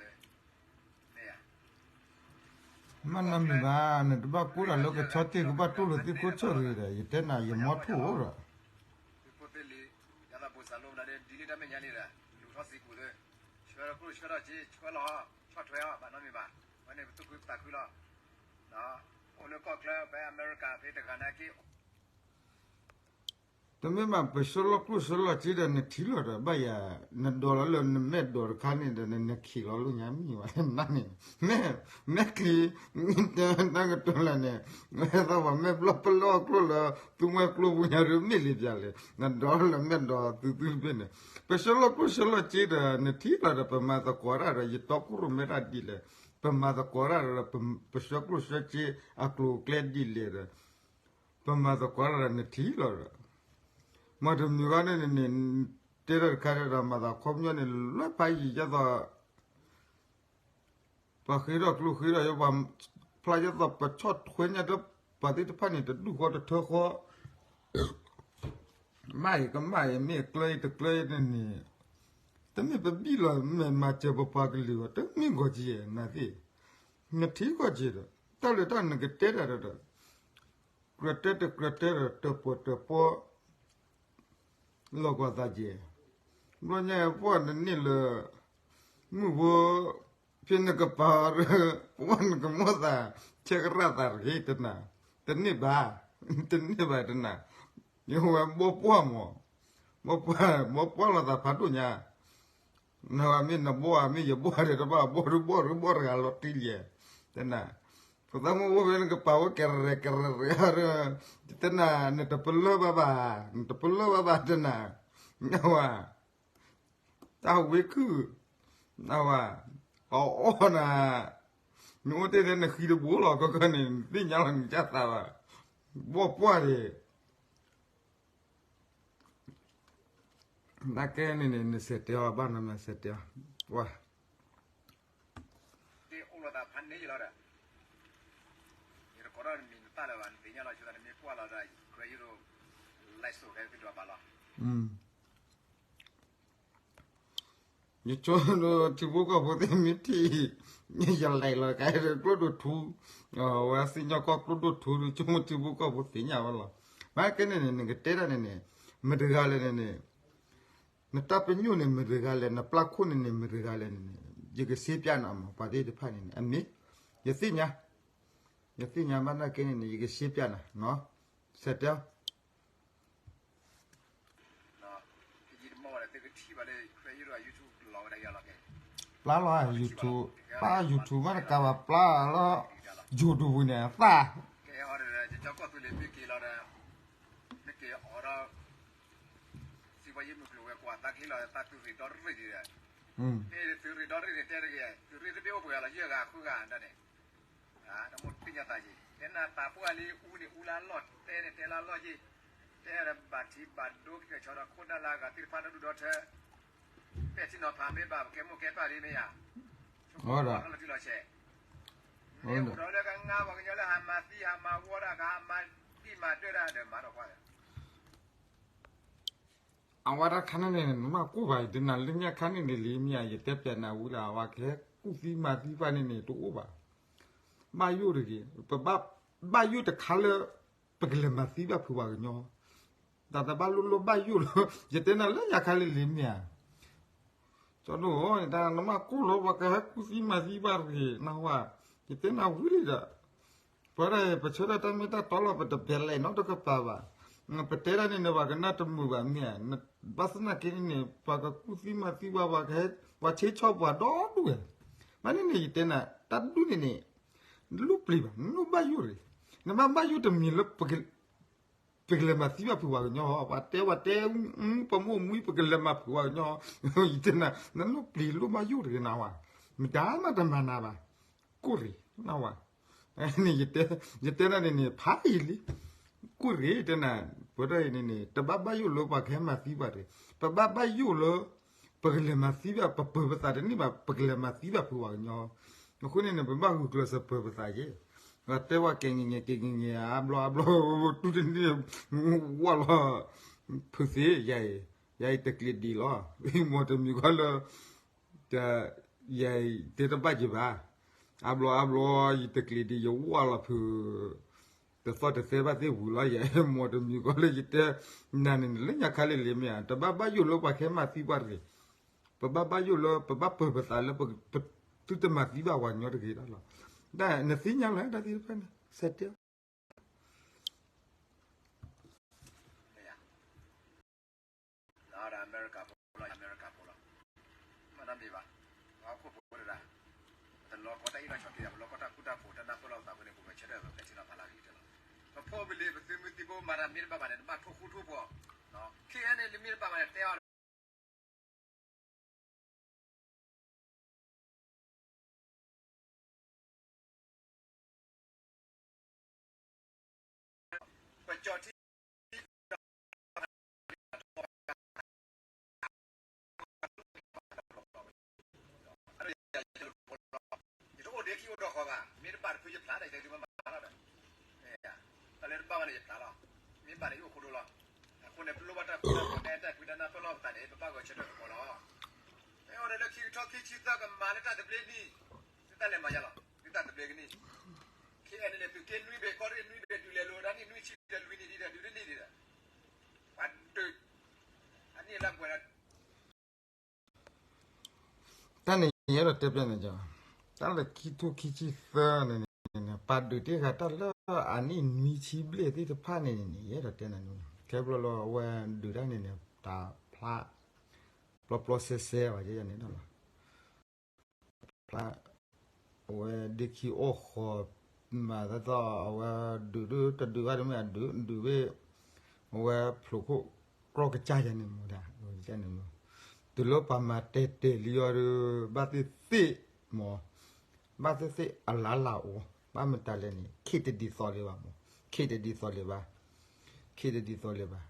မ့ၢ်နီတမံၤဘၣ်, နတဘၣ်ကိၢ်တၢ်လၢကဆီတ့ၢ် ကဘၣ်တိၢ်လၢသုးခိၣ်ဆၢၣ်ဂ့ၤဒီး ယတဲနၤ ယမီထိၣ်ဒီး, သုးခိၣ်သ့ၣ်လံ, ယသးဘိၣ်စၢ်လိဘၣ်ဒီး ဒ်လံတၢ်မဲာ်ညါလံဒီး လူၤထီၣ်သံကွံာ်သု, ဆှၢထီၣ်ကျိၣ်ဆှၢထီၣ်စ့ ဆှၢလီၤ ဆီၣ်ထွဲအီၤ ဘၣ်နီတမံၤဘၣ်, ဝဲန့ၣ်ပသူၣ်ခုသးခုလီၤ, အိၣ်လၢကီၢ်ချၢ ဖဲအမဲရကၤ ဖဲတဂၤနာ်က့ တမ့ၢ်ဘၣ် ပဆှၢလီၤကျိၣ်ဆှၢလီၤစ့ဒီး နထံၣ်လီၤဒီး ဘၣ်ယၤ, နဒိးလီၤလၢနမဲာ်ဒိးတခါန့ၣ်ဒီး နနခံးလီၤလၢညါမံၤဘၣ်, နန့ၣ်, မဲာ်ချံ, မ့ၢ်တဲတၢ်ကတိၤလၢန့ၣ်, ဝဲသးပှၢ်မဲာ်ဘျီၣ်ပလီၢ်ကျိၣ်လၢ သုမှဲကျိပူၤညါဒုးမ့ၢ်လံပျၢ်လဲၣ်, နဒိးလၢမဲာ်ဒိးသုသုတဘ့ၣ်န့ၣ်, ပဆှၢလီၤကျိၣ်ဆှၢလီၤစ့ဒီး နထံၣ်လီၤဒီး ပမၤသကိးတၢ်ဒီး ယတီခိၣ်ရိၣ်မဲတၢ်ဒ်လဲၣ်, ပမၤသကိးတၢ်ဒီး ပဆှၢကျိၣ်ဆှၢစ့အကျိၤအကျဲဒ်လဲၣ်ဒီး ပမၤသကိးတၢ်ဒီးနထံၣ်လီၤဒီး, မ့ၢ်တမံၤဂီၢ်န့ၣ်န့ၣ်, တဲထီၣ်တခါဒီး မၤသးခီပညီန့ၣ် လၢဖးယံာ်ယဲသိး, ပှၤဃ့ထီၣ်ကျိဃ့ထီၣ်ယဲ ပှၤဖျါယဲသိး ပဆီၣ်ထွဲညါတၢ် ပှၤသ့ၣ်တဖၣ်န့ၣ် တဒူၣ်ဃီတထၢဃီ မ့ၢ်အံၤကမ့ၢ်အံၤ မ့ၢ်အကျၢၤအံၤတကျၢၤအံၤန့ၣ်န့ၣ်, တမ့ၢ်ပဘံၣ်လီၤ မ့ၢ်မၤစၢၤပပှၤကလုာ်အီၤ တမ့ၢ်ဂီၤက့ၤနၤသ့ၣ်, နထံၣ်ဂီၤက့ၤဒီး တၢ်လၢတၢ်နကတဲတၢ်ဒီး ကြၢးတဲတကြၢးတဲဒီး တၢၣ်ပီၣ်တၢၣ်ပီ လီၤကွၢ်သးကဲ, ဘျီညါပှၢ်နန့ၢ်လၢ မုၢ်ဖိ ဖဲနကပၤဒီး ပှၢ်နကမိၣ်သး ဆဲကရၣ်သးတဂ့ၤတနၤ, တန့ၢ်ဘၣ်, တန့ၢ်ဘၣ်တနၤ, ယဝဲဘီပှၢ်မး, ဘီပှၢ် ဘီပှၢ်လီၤသးဖးဒိၣ်ညါ နဝဲမ့ၢ်နဘီဧါ မ့ၢ်ယဘီဒီး တဘၣ်ဘီဒုဘီဒုဘီတဂၤလီၤတံၢ်လံ, တနၤ, ပသးမုၢ်အိၣ်ဖဲနကပၤဝဲကရဲၣ်ကရဲၣ်ကရဲၣ်ဒီး တနၤ နတပလၢၢ်ဘၣ်ဘၣ်, နတပလၢၢ်ဘၣ်ဘၣ်တနၤ, နဝဲ, တၢ်ဝ့ခုၣ်, နဝဲ, အအီၣ်နၤ, နအိၣ်တ့ၢ်ထဲနဃံတဘိလီၤ ကီၢ်ကီၢ်န့ၣ် နသ့ၣ်ညါလီၤနကစၢ်သးဘၣ်, ဘီပှၢ်န့ၣ် နာ်က့န့ၣ်န့ၣ် နစဲးတဲအီၤဘၣ်နီၤ မ့ၢ်စဲးတဲအီၤ, ဝါ, အိၣ်လီၤသးဖးန့ၣ်လီၤဒီး, ယတကိးထီၣ်နမံၤနသၣ်လၢၤဘၣ် နသ့ၣ်ညါလီၤ ဆိသးနမ့ၢ်ကွၢ်လီၤဒီး ကြၢးယိၣ်ဒိၣ် like ဆိကဲသုဒွးဘၣ်လီၤ. ယဆိထံဖိကီၢ်ဖိသ့ၣ်မ့ၢ်ထံၣ်, ယလဲၤလီၤကါကျိဒိၣ်ထူ, ဝဲစံၣ်ညီၣ်ကွီၢ်ကျိဒိၣ်ထူ ဆိထံဖိကီၢ်ဖိသ့ၣ်ညါဝဲလီၤ. မ့ၢ်ကဲန့ၣ်န့ၣ် နကတဲဒၣ်န့ၣ်န့ၣ်, မတဂၤလဲၣ်န့ၣ်န့ၣ်, နတၢ်ပညိၣ်န့ၣ်မတဂၤလဲၣ် နပျၢ်ခိၣ်န့ၣ်န့ၣ် မတဂၤလဲၣ်န့ၣ်န့ၣ် ယကရှင်းပြနၤမး ပှၤသ့ၣ်တဖၣ်န့ၣ်န့ၣ် အမ့ၢ်, ယသ့ၣ်ညါ, ယသ့ၣ်ညါဘၣ်နာ်က့န့ၣ်န့ၣ် ယကရှင်းပြနၤ, စဲးတဲ ပျါလီၤ YouTube, ပျါ YouTube မ့ၢ်တကးဘၣ် ပျါလီၤ YouTube ပူၤန့ၣ် သၣ် ကဲအီၤဒီး ကၠီကီၢ်သူလ့ၤမ့ၢ်က့ၤလီၤဒီး မ့ၢ်က့ၤအီၤဒီး စံးဘၣ်ယ့ၢ်မုၢ်ကျိၤဝဲၤကွာ်သးကဟ့ၣ်လီၤသးသုးရ့ၣ်ဒီရ့ၣ်ဒံးဒီး မ့ၢ်သုးရ့ၣ်ဒီရ့ၣ်န့ၣ် တဲတဂ့ၤ သုးရ့ၣ်တဘ့ၣ်အိၣ်ပှဲၤလီၤ ယဲၢ်ဂၤဃုဂၤဒၣ်န့ၣ် တမိၣ်သ့ၣ်ညါသးယံၤ တဲနၤသးပှၢ်လံအူန့ၣ် အူလၢအလီၢ် တဲန့ၣ်တဲလၢအလီၢ်ယံၤ တဲဒီးဘၣ်ထံဘၣ်ဒိကဲၤဆီဒီးခိၣ်နၢ်လၢအဂၤသ့ၣ်တဖၣ်နီၢ်ဒူၣ်ဒီထၢ ပဲာ်ထံနီၤဖးမ့ၢ်ဘၣ် ပကဲမိၢ်ကဲပၢ်လံမ့ၢ်ဧါ ဆိကမိၣ်လီၤတံၢ်လီၤဆဲး မ့ၢ်အိၣ်ဒီးလၢကငါပှၤကညီလၢဟးမၤသံဟးမၤဝီတၢ် ကဟးမၤတံၢ်မၤဒၢတၢ်ဒီးမၤဒီးကွၢ် အဝဲဒၣ်ခါန့ၣ်န့ၣ် နမ့ၢ်ကူၣ်ဘၣ် ယတနၤလၢညါခါန့ၣ်န့ၣ်လံမ့ၢ်ဧါ ယတဲပျးနၤဝံၤလၢ အဝဲကဟဲကူၣ်သံမၤသံဘၣ်န့ၣ်န့ၣ် တအိၣ်ဘၣ်. ဘၣ်ယိၣ်တဂ့ၤ ပဘၣ်, ဘၣ်ယိၣ်တခါလၢ ပကလဲၤမၤသံဘၣ်ဖုးပှၤကညီ တၢ်တဘၣ်လိၣ်လိၣ်ဘၣ်ယိၣ်လီၤ ယတဲနၤလၢညါခါလံလံမ့ၢ်ဧါ ကၠီဒိၣ်န့ၣ် တၢ်နမ့ၢ်ကူၣ်လီၤ ပှၤကဟဲကူၣ်သံမၤသံဘၣ်တဂ့ၤ နၢ်ဟူဧါ ယတဲနၤဝံၤလံဒီး ပဝဲဒၣ် ပဆၢထၢၣ်တၢ်မ့ၢ်တၢ်တီလီၤ ပတပျဲလဲၤနီတကပၤဘၣ်. ပတဲဒၣ်န့ၣ်န့ၣ် ပှၤကနၣ်တမုာ်ဘၣ်မ့ၢ်ဧါ. ဘၣ်ဆၣ်သနာ်က့န့ၣ်န့ၣ် ပှၤကကူၣ်သံမၤသံပှၤ ပှၤကဟဲ ပှၤဆ့ဆီၣ်ပှၤဒီဒူၣ်ဝဲ. ဘၣ်န့ၣ်န့ၣ် ယတဲနၤ တၢ်ဒူၣ်န့ၣ်န့ၣ် နလိၣ်ပျံၤဘၣ် နလိၣ်ဘၣ်ယိၣ်တဂ့ၤ. နဘၣ်ဘၣ်ယိၣ်တမံၤလၢ ပကလဲၤမၤသံဘၣ်ဖုးပှၤကညီ ပှၤတဲပှၤတဲ ပမိၢ်မွံ ပကလဲၤမၤဖုးပှၤကညီ ယတဲနၤ နလိၣ်ပျံၤလိၣ်ဘၣ်ယိၣ်တဂ့ၤနၤဝဲ မတၤမးတမၤနၤဘၣ် ကူၣ်ရ့ၣ်နၤဝဲ ယတဲနၤန့ၣ်န့ၣ် ဖးယံာ်လံ ကူၣ်ရ့ၣ်တဲနၤ ပဝဲဒၣ်အံၤန့ၣ်န့ၣ် တဘၣ်ဘၣ်ယိၣ်လၢပှၤကဟဲမၤသံပှၤတဂ့ၤ ပဘၣ်ဘၣ်ယိၣ်လၢ ပကလဲၤမၤသံဘၣ် ပပၢၤပသးတန့ၢ်ဘၣ် ပကလဲၤမၤသံဘၣ်ဖုးပှၤကညီ အဃိန့ၣ်န့ၣ် ပဘၣ်ဂုာ်ကျဲးစၢးပၢၤပသးယဲ တဲဝဲက့ၤငဲၤငဲၤက့ၤငဲၤငဲၤ အါဘျီအါဘျီ တူၢ်တန့ၢ် ဝီၢ်လီၤ ဖုးသ့ ယၤအံၤ ယၤအံၤတကျံးဒံးလီၤ မီၢ်တမံၤဃီလၢ ယၤအံၤတဲတဘၣ်ယံၤဘၣ် အါဘျီအါဘျီ ယတကျံးဒံး ယဝီၢ်လီၤဖုး တသီၣ်တသဲဘၣ်သ့ၣ်ဝံၤလီၤ ယမီၢ်တမံၤဃီလၢယတဲ နၤန့ၣ် လၢညါခါလံလံမ့ၢ်ဧါ တဘၣ်ဘၣ်ယိၣ်လၢပှၤကဟဲမၤသံပှၤတဂ့ၤ ပဘၣ်ဘၣ်ယိၣ်လၢ ပဘၣ်ပၢၤပသးလၢ ပသုတမၤသံဘၣ်ပှၤကညီတဂ့ၤလီၤ တၢ်နသ့ၣ်ညါလီၤ တၢ်သ့ၣ်တဖၣ်န့ၣ် စဲးတဲ လၢအမဲရကၤဖိလီၤ အမဲရကၤဖိလီၤ မ့ၢ်တမ့ၢ်ဘၣ် ပှၤဟီၣ်ခိၣ်ဖိတဒၣ် ပတလီၤကီတၢ်အ့ၣ်တၢ်ဆိးက့ ပလီၤကီတၢ်ဃူတၢ်ဖိး တၢ်နၢ်ပၢၢ်လိာ်ပသးဖိန့ၣ် ပကဆၢထၢၣ်ပကဲထံနီၤဖးလၢအဂ့ၤကတၢၢ်လီၤ ပဖိပလံၤပသုးမုၢ်သံၣ်ဘိမၤတၢ်မ့ၢ်တဘၣ်ဘၣ်န့ၣ် တဘၣ်ထိၣ်ဃူထိၣ်ဖိး ခံဂၤန့ၣ် နမ့ၢ်တဘၣ်ဘၣ်န့ၣ် တဲအီၤ ပကၠီထံ ယတအိၣ်ဒ့ခံအိၣ်ဒီဃီဘၣ် မ့ၢ်တဘၣ်တဖုယဖျါတၢ် ယတဲသုမၤမၤလီၤဒီး တၢ်လၢတဘၣ်ဘၣ်န့ၣ်ယဖျါလီၤ မ့ၢ်ဘၣ်န့ၣ်ယအိၣ်ခိၣ်ဒိလီၤ အဃိန့ၣ် ပလိၣ်ဘၣ်တၢ်ဃူတၢ်ဖိး တၢ်ကွံတၢ်နၢ်ပၢၢ်လိာ်ပသးန့ၣ် ပဘၣ်ဂဲၤဆၢထၢၣ်သကိးလီၤ မ့ၢ်အိၣ်ဒီးလၢခံကထီခံဆံသၢကမၤလၢတၢ်သဘျ့နံၣ် သုတၢ်လဲၤမၤယါလီၤ သုတၢ်သဘျ့ကနံၣ် ခံဂၤန့ၣ်န့ၣ် သုးက့နွံဘ့ၣ် ကီၢ်ရ့ၣ်နွံဘ့ၣ် တုၤလဲၤလိာ်တၢ်နံၣ်နွံဆံဒီးလွံၢ်နံၣ်ဒံးဒီး ဒုးတနံၣ်ဒံးဒီး ပှၤဒုး အနံၣ်လၢပှဲၤလၢ တၢ်န့ၣ်ယအဲၣ်ဒိးတဲပျဲန့ၣ်ကီး တၢ်လၢခံထိခံဆံသၢန့ၣ်န့ၣ် ပှၤဒုးတ့ၢ်ဃာ်တၢ်လၢအနံၣ်နွံဆံဘျဲၣ်သ့ၣ်တဖၣ်န့ၣ်န့ၣ် ယအဲၣ်ဒိးတဲနၤန့ၣ် ခဲဘျီလၢအဝဲဒုးတၢ်န့ၣ်န့ၣ် တၢ်ဖျါ ပျီပျီစဲစဲဘၣ်ယဲန့ၣ်လီၤ ဖျါ အဝဲဒ့ခံအိၣ်ဃီၤ မၤသီသီ အဝဲဒုးဒုးတဒုးဘၣ်တမ့ၢ်အဒုး ဒုးဝဲ အဝဲဖျိးခိၣ်ကြီကစၢ်ယဲန့ၣ်မ့ၢ်ဒၣ် န့ၣ်မ့ၢ် တုၤလၢပှၤမၤတဲာ်တဲာ်လံအီၤဒီး ဘၣ်သ့ၣ်သ့ၣ်မ့ၢ် ဘၣ်သ့ၣ်သ့ၣ်အလၢ်လၢ်အိၣ် ဘၣ်မတၤလဲၣ်န့ၣ် ခ့တဒ်သိးလၢၤဘၣ်မ့ၢ် ခ့တဒ်သိးလၢၤဘၣ် ခ့တဒ်သိးလၢၤဘၣ်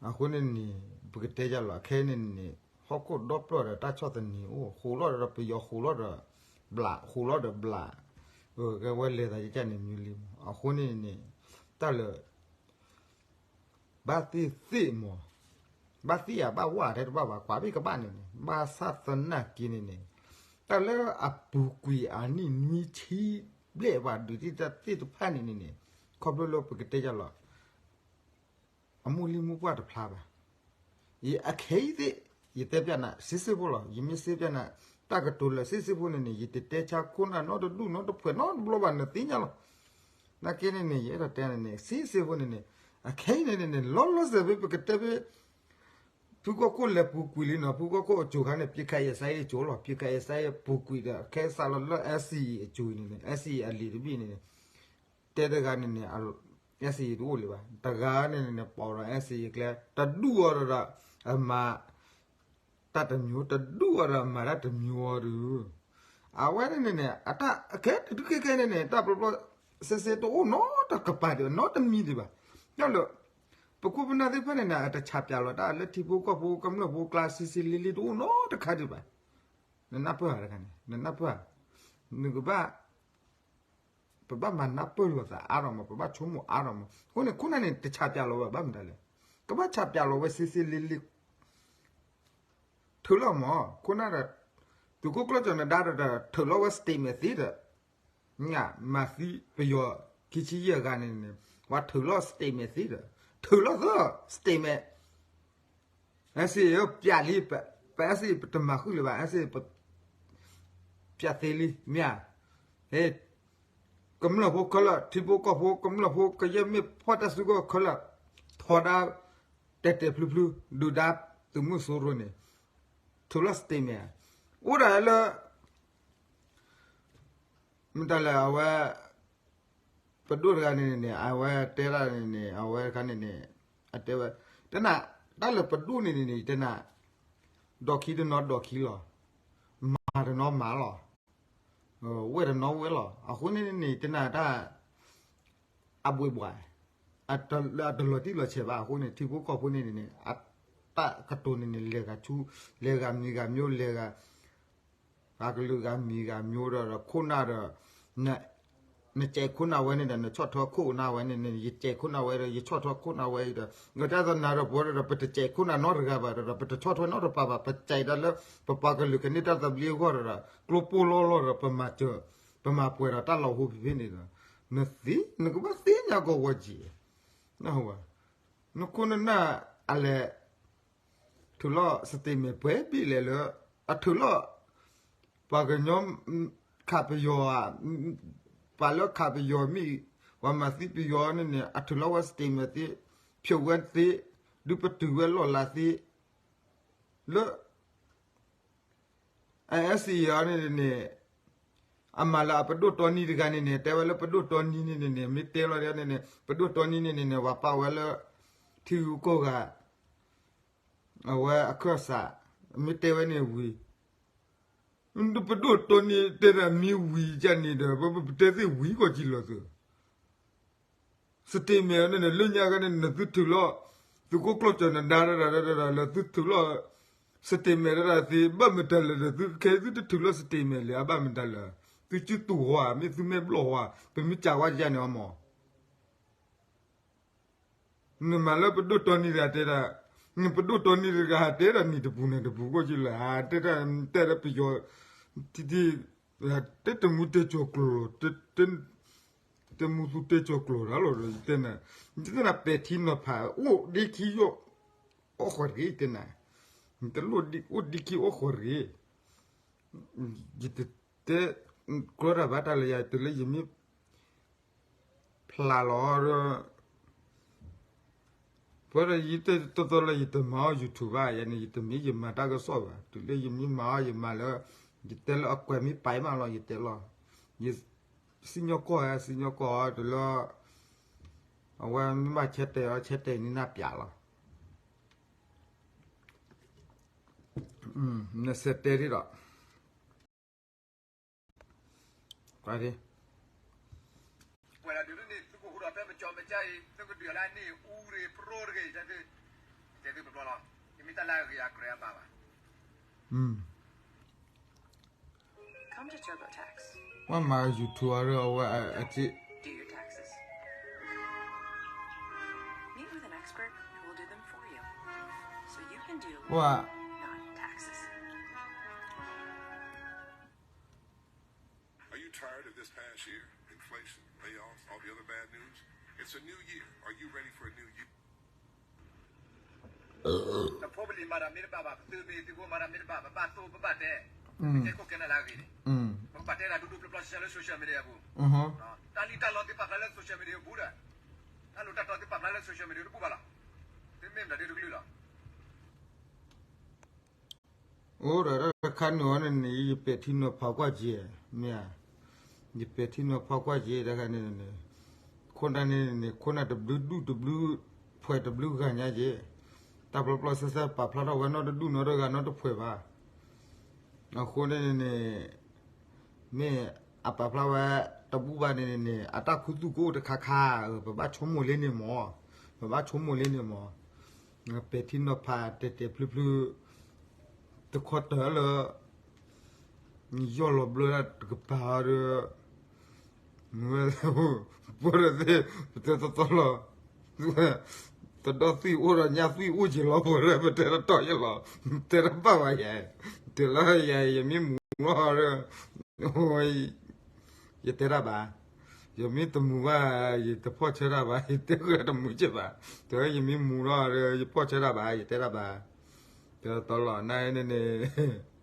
အဃိန့ၣ်န့ၣ် ပကတဲယၤလီၤ အခဲအံၤန့ၣ်န့ၣ် ဟီၣ်ခိၣ်ဒီဖျၢၣ်ဒီးတၢ်ဆီၣ်သနံးအိၣ် ဃိးလီၢ်ဒီးပယီၤ ဃိးလီၢ်ဒီးဘျး ဃိးလီၢ်ဒီးဘျး ကဲဝဲလဲၤသးယကၢ်န့ၣ် မံၤလံမး အဃိန့ၣ်န့ၣ် တၢ်လၢ ဘၣ်သ့ၣ်သ့ၣ်မး ဘၣ်သ့ၣ်ယၤဘၣ်ဝဲထဲတဘၣ်ဘၣ် ကွၢ်ဘ့ၣ်ကဘၣ်န့ၣ်န့ၣ် ဘၣ်ဆၣ်သနာ်က့န့ၣ်န့ၣ် တၢ်လၢအပူၤကွံာ်အနံၣ်နွံဆံဘျဲၣ်ပှၤဒုးတၢ်သ့ၣ်တဖၣ်န့ၣ်န့ၣ်န့ၣ် ခီဖျိလၢပကတဲယၤလီၤ အမိၢ်လံၢ်မိၢ်ပှၢ်တဖျါဘၣ်. ယအခဲအံၤသ့ၣ် ယတဲပျးနၤ စ့စ့ဖိလီၤ. ယမ့ၢ်စ့ပျးနၤ တၢ်ကတိၤလၢစ့စ့ဖိန့ၣ်န့ၣ် ယတတဲဆါခိၣ်နၢ်နီတဒူၣ်နီတဖှဲးနီတဘျီဘၣ် နသ့ၣ်ညါလီၤ. နာ်က့န့ၣ်န့ၣ် ယအဲၣ်ဒိးတဲန့ၣ်န့ၣ် စ့စ့ဖိန့ၣ်န့ၣ် အခဲအံၤန့ၣ်န့ၣ် လီၤလီၤဆဲးဖဲပကတဲဖဲ ဖုကီၢ်ခိၣ်လဲၤပူၤကွံာ်လံနီၤ ဖုကီၢ်ခိၣ်အစိၤခါန့ၣ် ပစ်ခတ်ရပ်စဲရေးအစိၤလီၤ. ပစ်ခတ်ရပ်စဲရေးပူၤကွံာ်ဒီး ခဲစးလီၤလၢ NCA အစိၤန့ၣ်န့ၣ် NCA အလံာ်တဘ့ၣ်န့ၣ်န့ၣ် တဲတဂၤန့ၣ်န့ၣ် NCA တအိၣ်လၢၤဘၣ်. တဂၤန့ၣ်န့ၣ် ပိာ်ဒီး NCA ကျဲ တဒူၣ်အီၤဒီး အမၤတၢ်တမျိုး တဒူၣ်အီၤဒီးအမၤတၢ်တမျိုးအီၤဒီး အဝဲန့ၣ်န့ၣ်န့ၣ် အတၢ်အခဲတဒုခဲခဲန့ၣ်န့ၣ် တၢ်ပျီပျီစ့စ့တအိၣ်နီတကပၤဒံး နီတမံၤဒံးဘၣ်. ယလၢ ပခိၣ်ပနၢ်သ့ၣ်တဖၣ်န့ၣ်န့ၣ် အတဆးပၠးလီၤတၢ်လၢထံဖိကီၢ်ဖိကမျၢၢ်ဖိကျါ စ့စ့လ့လ့တအိၣ်နီတခါဒံးဘၣ်. နနၢ်ပၢၢ်ဧါတခါန့ၣ် နနၢ်ပၢၢ်ဧါ. နကဘၣ် ပဘၣ်မၤနၢ်ပၢၢ်လိာ်သးအါထီၣ်မး ပဘၣ်ဆိကမိၣ်အါထီၣ်မး အဃိန့ၣ် ခိၣ်နၢ်န့ၣ် တဆးပၠးလီၤဝဲဘၣ်မတၤလဲၣ်. ကဘၣ်ဆးပၠးလီၤဝဲစ့စ့လ့လ့ ထုးလီၤမး ခိၣ်နၢ်ဒီး သုးခိၣ်ကျီၢ်ကၠီၤနဒါဒီး ထုးလီၤဝဲ statement သ့ဒီး မၤသံပယီၤခံဆံယဲၢ်ဂၤန့ၣ်န့ၣ် ပှၤထုးလီၤ statement သ့ဒီး ထုးလီၤသၢ statement အဲစ့ပျးလံ ပအဲစ့ပတမၤဃုာ်လၢၤဘၣ် အဲစ့ ပျးသ့လံ မ့ၢ်ဧါ. ကမျၢၢ်ဖိခဲလၢာ် ထံဖိကီၢ်ဖိ ကမျၢၢ်ဖိ ကယဲၢ်မ့ၢ်ဖီၣ်တၢ်စုကဝဲၤခဲလၢာ် ထီဒါ တဲာ်တဲာ်ဖျုဖျု ဒုၣ်ဒါသုးမုၢ်စိရိၤန့ၣ် ထုးလီၤ statement အိၣ်ဒၣ်လၢ မတၤလဲၣ် အဝဲ ပဒိၣ်တဂၤန့ၣ်န့ၣ် အဝဲတဲဒၣ်န့ၣ်န့ၣ် အဝဲတခါန့ၣ်န့ၣ် အတဲဝဲ တဲနၤ တၢ်လၢပဒိၣ်န့ၣ်န့ၣ်န့ၣ် တဲနၤ ဒီးခံတနီၤဒီးခံလီၤ မၤတနီၤမၤလီၤ ဝဲၢ်တနီၤဝဲၢ်လီၤ အဃိန့ၣ်န့ၣ် တဲနၤတၢ် အဘှ့းဘှး အတလီၤတံၢ်လီၤဆဲးဘၣ် အဃိန့ၣ် ထံဖိကီၢ်ဖိန့ၣ်န့ၣ် အတၢ်ကတိၤန့ၣ်န့ၣ် လဲၤဂၤဆူ လဲၤဂၤမံၤဂၤမျိၤ လဲၤဂၤ ဂၤကလုာ်ဂၤမံၤဂၤမျိၤဒီး ခိၣ်နၢ်ဒီး နကဲခိၣ်နၢ်ဝဲန့ၣ်ဒီး နဆီၣ်ထွဲခိၣ်နၢ်ဝဲန့ၣ် ယကဲခိၣ်နၢ်ဝဲဒီး ယဆီၣ်ထွဲခိၣ်နၢ်ဝဲအံၤဒီး တၢ်သနာ်ဒီးပဝဲဒီး ပတကဲခိၣ်နၢ်နီတဂၤဘၣ်ဒီး ပတဆီၣ်ထွဲနီတပၤဘၣ် ပကဲဒၣ်လၢ ပပှၤကလုာ်ကန့ၢ်တၢ်သဘျ့အဂီၢ်ဒီး ကျိပိၢ်လီၢ်လီၢ်ဒီး ပမၤစၢၤ ပမၤပှဲၤဒီးတၢ်လီၢ်ဟိဖံဖံန့ၣ်ဒီး နသ့ နကဘၣ်သ့ၣ်ညါကီးဝဲက့ၤ နခိၣ်နနၢ်အလဲၤ ထုးလီၤ statement ပှဲၤဘ့ၣ်လဲၣ်လၢ အထုးလီၤ ပှၤကညီ ခးပယီၤ ပှၤလၢခးပယီၤမ့ၢ် ပှၤမၤသံပယီၤန့ၣ်န့ၣ် အထုးလီၤဝဲ statement သ့ ဖြုတ်ဝဲသ့ ဒုးပတုာ်ဝဲလီၢ်လၤသ့ လၢ NCA အံၤန့ၣ်န့ၣ် အမၤလၢအပဒိၣ်တီနံတဂၤန့ၣ်န့ၣ် တဲဝဲလၢပဒိၣ်တီနံန့ၣ်န့ၣ်န့ၣ် မ့ၢ်တဲလီၤဒ်န့ၣ်န့ၣ် ပဒိၣ်တီနံန့ၣ်န့ၣ်န့ၣ် ပှၤပာ်ဝဲလၢ ထံဂုၤကီၢ်ဂၤ အဝဲအခၢၣ်စး မ့ၢ်တဲဝဲန့ၣ်ဝံၤ ပဒိၣ်တီနံတဲဒၣ်မ့ၢ်ဝံၤကန့ၣ်ဒီး ပတဲသ့ၣ်ဝံၤကီၢ်ကံလီၤ statement န့ၣ်န့ၣ် လၢညါကန့ၣ် နသုထုးလီၤ သုးခိၣ်ကျီၢ်ကၠီၤနဒါတဒၣ်တဒၣ်လၢသုထုးလီၤ statement တဒၣ်သ့ ဘၣ်မတၤလဲၣ်ဒီး သုခဲအံၤသုတထုးလီၤ statement လဲၣ် အဘၣ်မတၤလဲၣ် သုစုတူာ်ဝါ မ့ၢ်သုမဲာ်ဘျီၣ်ဝါ ပမ့ၢ်စံးဝဲဒ်န့ၣ်အီၤမး နမၤလၢပဒိၣ်တီနံတဂၤတဲဒၣ် နပဒိၣ်တီနံတဂၤတဲဒၣ်နံၤတပူၤန့ၣ်တပူၤ ကီၢ်ကံလၢ တဲဒၣ်တဲဒၣ်ပယီၤ တံၤတံၤ တဲတမူတဲစိၤကျိၤ တမူသူတဲစိၤကျိၤတၢ်လီၤဒီး ယတဲနၤ ယတဲနၤပဲာ်ထံနီၤဖး အိၣ်ဒ့ခံယိာ် အိၣ်ဃီၤတဂ့ၤ ယတဲနၤ တလိၣ်အိၣ်ဒ့ခံအိၣ်ဃီၤတဂ့ၤ ယတတဲ ကြၢးတၢ်ဘၣ်တၢ်လၢယၤ တုၤလၢယမ့ၢ် ဖျါလီၤဒီး ပဝဲဒီးယတဲတီတီလၢယတမၤအီၤ YouTube ဘၣ် ယၤန့ၣ် ယတမ့ၢ်ယမၤတၢ်ကစီၣ်ဘၣ် တုၤလၢယမ့ၢ်မၤအီၤ ယမၤလၢ ယတဲလၢအကွဲးမ့ၢ်ပာ်မးလီၤ ယတဲလီၤ ယစံၣ်ညီၣ်ကွီၢ်ဧါ စံၣ်ညီၣ်ကွီၢ်အီၤ တုၤလၢ အဝဲမ့ၢ်ဘၣ်ဆဲတဲာ်အီၤ ဆဲတဲာ်န့ၢ်နၢ်ပၠးလီၤ နစဲးတဲဒ်ဒီး ကွၢ်ဒ် ပှၤဒုးန့ၣ် သုကဟူးဒီးဖဲပကၠီပကၠါအံၤ သုကဒုးလၢန့ၣ် အူရ့ၤပြိတဂ့ၤ တၢ်ဒုး သုပျီလီၤ. ယမ့ၢ်တၢ်လၢအဂ့ၤအကြၢးအဘၣ်ဘၣ်. Come to TurboTax. ဝဲမၤ YouTube အရၢအဝဲအက့ Do your taxes. Meet with an expert who will do them for you, so you can do what? Not taxes. Are you tired of this past year? Inflation, layoffs, all the other bad news? It's a new year. Are you ready for a new year? တဖိပလံၤမၤတၢ်မ့ၢ်တဘၣ်ဘၣ်, ပသုးမ့ၢ်သုးဖိမၤတၢ်မ့ၢ်တဘၣ်, ပဘၣ်သိပဘၣ်တဲ, ပတဲခိၣ်ကဲနၤလၢအဂ့ၤန့ၣ်, ပကဘၣ်တဲဒၣ်ဒူဒူပျီပျီဆှဲဆှဲလၢ social media အပူၤ, တၢ်လံၣ်တၢ်လီသုပာ်ဖျါလၢ social media အပူၤဒီး, တၢ်လိၣ်တၢ်တီသုပာ်ဖျါလၢ social media တပူၤဘၣ်လီၤ. သုမ့ၢ်မတၤဒ်တကလုာ်လီၤ. အိၣ်ဒီးတၢ်တခါန့ၣ်အီၤန့ၣ်န့ၣ် ယပဲာ်ထံနီၤဖးကွၢ်က့ၤ, မ့ၢ်ဧါ, ယပဲာ်ထံနီၤဖးကွၢ်က့ၤတခါန့ၣ်န့ၣ်, ခိၣ်နၢ်န့ၣ်န့ၣ် ခိၣ်နၢ်တဘျုးဒူၣ်တဘျုး, ဖှဲးတဘျုးဂၤညါက့ၤ, တၢ်ပျီပျီဆှဲဆှဲပာ်ဖျါထီၣ်ဝဲနီတဒူၣ်နီတဂၤနီတဖှဲးဘၣ်. အဃိန့ၣ်န့ၣ်န့ၣ် မ့ၢ်အပာ်ဖျါဝဲတဘူၣ်ဘၣ်န့ၣ်န့ၣ်န့ၣ် အတၢ်ခူသူၣ်ကအိၣ်တခါခါ, ပဘၣ်ဆိကမိၣ်လံန့ၣ်မး, ပဘၣ်ဆိကမိၣ်လံန့ၣ်မး, ပဲာ်ထံနီၤဖးတဲာ်တဲာ်ဖျုဖျု တခီတၢၢ်လၢ ယီၢ်လီၤဘျၢတၢ်တကပၤဒီး မ့ၢ်ဝဲ ပှၤဒီးသ့ၣ် ပတဲတီတီလီၤ, တဒီသံၣ်အိၣ်ဒီးညၣ်သွံၣ်အိၣ်က့ၤလီၤ ပှၤဒီး ပတဲတီတီယဲလီၤ, တဲတဘၣ်ဘၣ်ယဲ, တဲလၢယဲ ယမ့ၢ်မူလီၤဒီး ယတဲတၢ်ဘၣ်, ယမ့ၢ်တမူဘၣ် ယတဖီၣ်ဆၢတၢ်ဘၣ်, ယတဲဃုာ်တမူကဲဘၣ်, တဲယမ့ၢ်မူလီၤဒီး ယဖီၣ်ဆၢတၢ်ဘၣ် ယတဲတၢ်ဘၣ်, တဲတီတီလီၤ နန့ၣ်န့ၣ်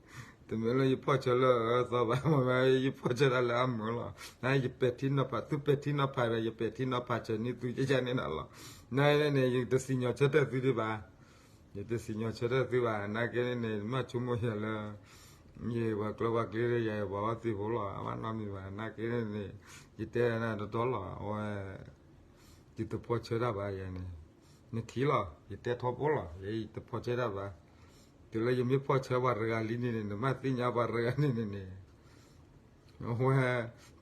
တမ့ၢ်လၢယဖီၣ်ဆၢလၢအအၢသီဘၣ်, မ့ၢ်ယဖီၣ်ဆၢတၢ်လၢအမုာ်လီၤ, နယပဲာ်ထံနီၤဖး သုပဲာ်ထံနီၤဖးဒီး ယပဲာ်ထံနီၤဖးစၢၤန့ၢ်သုကဲကန့ၣ်နီၤလီၤ, နန့ၣ်န့ၣ် ယတစံၣ်ညီၣ်ဆၢထၢၣ်သုဒံးဘၣ်, ယတစံၣ်ညီၣ်ဆၢထၢၣ်သုဘၣ်, နာ်က့န့ၣ်န့ၣ် မ့ၢ်ဆိကမိၣ်ယၤလၢ ယပှၤကျၢၤပှၤကျ့ဒီးယၤ ယပှၤအီသံးဖိလီၤ, အဘၣ်နီတမံၤဘၣ်, နာ်က့န့ၣ်န့ၣ် ယတဲနၤတီတီလီၤ, အဝဲ ယတဖီၣ်ဆၢတၢ်ဘၣ်ယဲန့ၣ်, နထံၣ်လီၤ ယတဲထီဘိလီၤ, ယတဖီၣ်ဆၢတၢ်ဘၣ်, တုၤလၢယမ့ၢ်ဖီၣ်ဆၢပှၤတဂၤလံန့ၣ်န့ၣ် နဘၣ်သ့ၣ်ညါပှၤတဂၤန့ၣ်န့ၣ်န့ၣ်, အဝဲ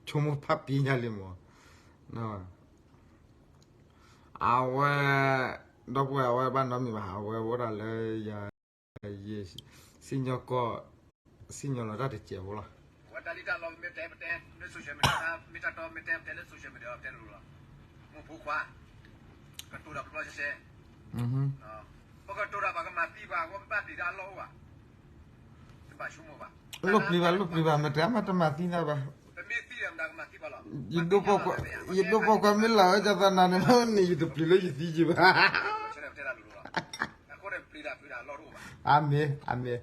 ဆိကမိၣ်ဖးပံညါလံမး, အဝဲ ဒီပုၢ်ဝဲၢ်အဝဲဘၣ်နီတမံၤဘၣ်, အဝဲအိၣ်ဒၣ်လၢယၤ ယစံၣ်ညီၣ်ကွီၢ် စံၣ်ညီၣ်လီၤတၢ်တစဲးဖိလီၤ, ဝဲတၢ်လံၣ်တၢ်လီမ့ၢ်တဲပတဲလၢ social media မ့ၢ်တၢ်တီမ့ၢ်တဲပတဲလၢ social media တဲလိၤလီၤ, မိၢ်ဖိခွါ ကတိၤတၢ်ပျီပျီဆှဲဆှဲ, ပကတိၤတၢ်ဘၣ်ကမၤသံဘၣ် အဝဲပဘၣ်ပျံၤတၢ်အလီၢ်အိၣ်ဘၣ်, တဘၣ်ဆိကမိၣ်ဘၣ်, လိၣ်ပျံၤဘၣ် လိၣ်ပျံၤဘၣ် မတၤမးတမၤသံနၤဘၣ်, ပမ့ၢ်သံဒီးမတၤကမၤသံဘၣ်လီၤ, ယဒိၣ်ပိာ်ခွါမ့ၢ်လၢအဝဲကသးနၤန့ၣ် မ့ၢ်န့ၣ် ယတပျံၤလၢယသံယဘၣ်, အဃိဒီးပျံၤတၢ်ပျံၤတၢ်အလီၢ်တအိၣ်ဘၣ်, အၤမ့ၣ် အၤမ့ၣ်,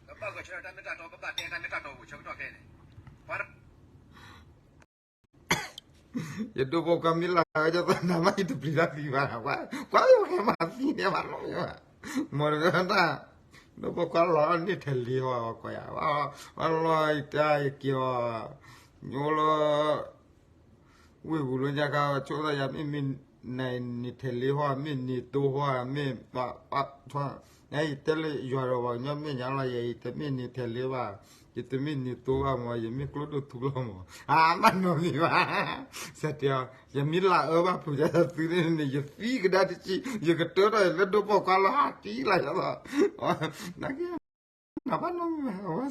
ပဘၣ်ဂဲၤဆၢထၢၣ်တၢ်မ့ၢ်တၢ်တီ ပဘၣ်တဲတၢ်မ့ၢ်တၢ်တီအိၣ်ဆၢကတီၢ်ခဲအံၤန့ၣ်, ယဒိၣ်ပိာ်ခွါမ့ၢ်လၢအဝဲကသးနၤမး ယတပျံၤတၢ်သံဘၣ်, ကွၢ်ယိၤဟဲမၤသံန့ၣ်ဘၣ်လီၤ, မ့ၢ်တဂၤတၢ်, ဒိၣ်ပိာ်ခွါလီၤန့ၢ်ထဲးလ့ဟီကွၢ်ယၤ, အလီၢ်ယတၢ်ယက့ၤအီၤ, ညိလီၤ ဝ့ၢ်ပူၤလၢညါခါ ဆိသးယၤ မ့ၢ်မ့ၢ်နၤန့ၣ်ထဲးလ့ဟီ မ့ၢ်န့ၢ်တိဟီ မ့ၢ် ယတဲလၢယွၤဒီးပှၤကညီမဲာ်ညါလီၤ ယၤ ယတမ့ၢ်န့ၢ်ထဲးလ့ဘၣ်, ယတမ့ၢ်န့ၢ်တိဘၣ်မး ယမ့ၢ်ကျိဒိၣ်ထူလီၤမး အါမးနီတမံၤဘၣ်, စဲးတဲ, ယမ့ၢ်လၢအၢဘၣ်ဖုးယသုန့ၣ်န့ၣ် ယသံကဒါတစံး ယကတၢထီၣ်ယလၢဒိၣ်ပိာ်ခွါလီၤ ဟးတံၢ်လီၤယသး, နက့ နဘၣ်နီတမံၤဘၣ် အဝဲ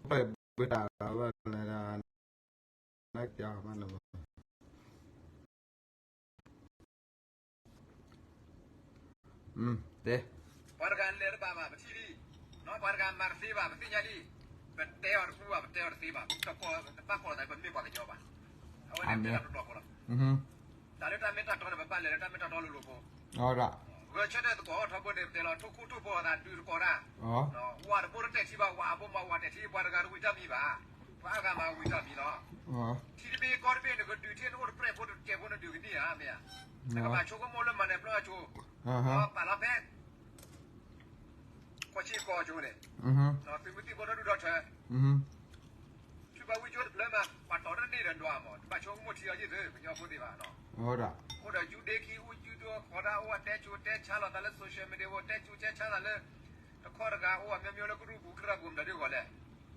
ပှၤဘၣ်တၢ်ဘၣ်လၢ နကမၤနမၤ တဲ, ပှၤတဂၤလဲၤတဘၣ်ဘၣ် ပထံၣ်လံ, ပှၤတဂၤမၤတသ့ဘၣ် ပသ့ၣ်ညါလံ, ပတဲအီၤတပူၤဘၣ် ပတဲအီၤတသ့ဘၣ် တဘၣ်ကိးလီၤသး ပမ့ၢ်ပှၤကညီဘၣ်, အဝဲန့ၣ်တဲတၢ်တဘျီဃီလီၤ, တၢ်လၢတၢ်မ့ၢ်တၢ်တီန့ၣ် ပဘၣ်လဲၤလၢတၢ်မ့ၢ်တၢ်တီလိၤလိၤဖိ ဂဲၤဆၢထၢၣ်သကိးထီဘိန့ၣ် ပတဲလီၤ ထိၣ်ခိၣ်ထိၣ်ဖိအသးဒုးသကိးတၢ်, ဝၤတဘိတတဲာ်ထံဘၣ် ဝၤအဘိမၤဝၤတဲာ်ထံ ပှၤတဂၤတဝံၤတၢ်မံၤဘၣ်, ပှၤအါဂၤမၤဝံၤတၢ်မံၤလီၤ, ထံတဘ့ၣ်ကီၢ်တဘ့ၣ်န့ၣ် ကဒုးထံန့ၣ်အိၣ်တပြဲၢ်ဖိတတဲာ်ဖိန့ၣ်ဒုးကန့ၢ်ဧါ မ့ၢ်ဧါ, နကဘၣ်ဆိကမိၣ်လၢမၤနၢၤပျီအကၠိ, ပာ်လီၤဖဲ ကီၢ်ဆံကီၢ်ကၠိန့ၣ်, သုးမုၢ်သံၣ်ဘိလၢဒုၣ်ဒီထၢ ထုးဘၣ်ဝံကၠိတဖျၢၣ်မး ပှၤတီၤတန့ၢ်ဒီးဒွးမး တဘၣ်ဆိကမိၣ်ထံအီၤယ့ၣ်သု ကညီဖိသ့ၣ်ဘၣ်နီၤ, အိၣ်ဒီးယူၤဒ့ခံ အိၣ်ယူၤဒိၣ်ဃီၤဒၣ် အိၣ်ဝဲတဲကိၤတဲဆါလိာ်သးလၢ social media အိၣ်တဲကိၤတဲဆါသးလၢ တခီတဂၤအိၣ်အမျိုးမျိုးလၢကရူၢ်ပူၤ ကရၢပူၤ မတၤဒုးဂီၤလဲၣ်,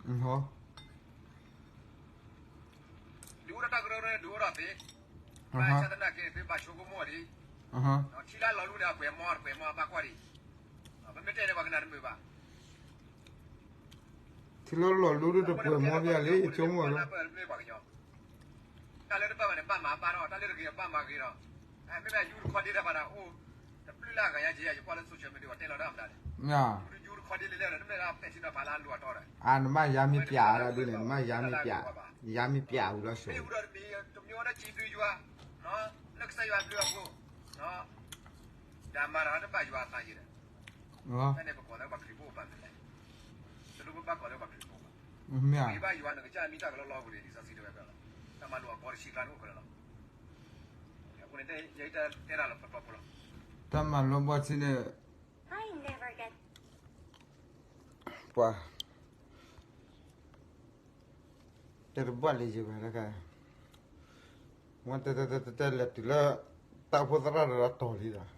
ဒုးအိၣ်ဒီးတၢ်ကရၢကရိ ဒုးအိၣ်ဒီးသ့ ဘၣ်ဆၣ်သနာ်က့ သုဘၣ်ဆိကမိၣ်ဒံး, ထံလၢလီၤလူန့ၣ် အပှဲၤမီ တပှဲၤမီ ဘၣ်ကွၢ်ဒံး, ပမ့ၢ်တဲန့ၣ် ပှၤကနၣ်တမုာ်ဘၣ်. ထံလၢလီၤလူဒီးတပှဲၤမီဘၣ်လံ ယဆိကမိၣ်လီၤ. တၢ်လၢတဘၣ်ဘၣ်န့ၣ် ဘၣ်မၤဘၣ်ဒီး တၢ်လၢတဂ့ၤဘၣ်မၤဂ့ၤဒီး, မ့မ့ၢ်ယူတခီဒ့တၢ်ဘၣ်ဒီး အိၣ်တဘျုးလၢအဂၤညါက့ ယကွၢ်လၢ social media တဲလီၤဒၣ်မတၤလဲၣ်, ယူတယူတခီဒ့လဲၤလဲၣ်ဒီး တမ့ၢ်ဒၣ်ပဲာ်ထံနီၤဖးလၢအလိၣ်အတီဒီး, နမ့ၢ်ယါမ့ၢ်ပျးဒ်န့ၣ် နမ့ၢ်ယါမ့ၢ်ပျး, ယါမ့ၢ်ပျးဝံၤလီၤစဲး, မ့ၢ်ဝံၤဒီးတမံၤတမံၤဒီးစံးဘျုးယွၤ, လၢကစၢ်ယွၤဘျုးအဃိ, ဒီးမၤတၢ်တဘၣ်ယွၤအသးယံၤဒီး, တၢ်န့ၣ်ပကိးလၢပှၤခရံာ်ဖိဘၣ်မနုၤလဲၣ်, တလိၣ်ပဘၣ်ကိးလၢပှၤခရံာ်ဖိဘၣ်, မ့ၢ်ဘၣ်ယွၤနကစၢ်မံတၢ်ကလီလီပူၤန့ၣ် လံာ်စီဆှံတဲဝဲဖဲလီၤ, တၢ်မၤလိာ်အကီတဆံကျါန့ၣ်အိၣ်ဖဲလီၤ, အဃိန့ၣ် ယတဲတၢ်လီၤပျီပျီဖိလီၤ, တၢ်မၤလိာ်ဘီၣ်ဆံန့ၣ်, ပှၤ တဲတဘၣ်လံယဝဲတခါ, ဝဲတဲတဲတဲတဲလဲၤတုၤလၢ တၢ်အိၣ်ဖှိၣ်သရၣ်ဒီးတီၤလံဒီး,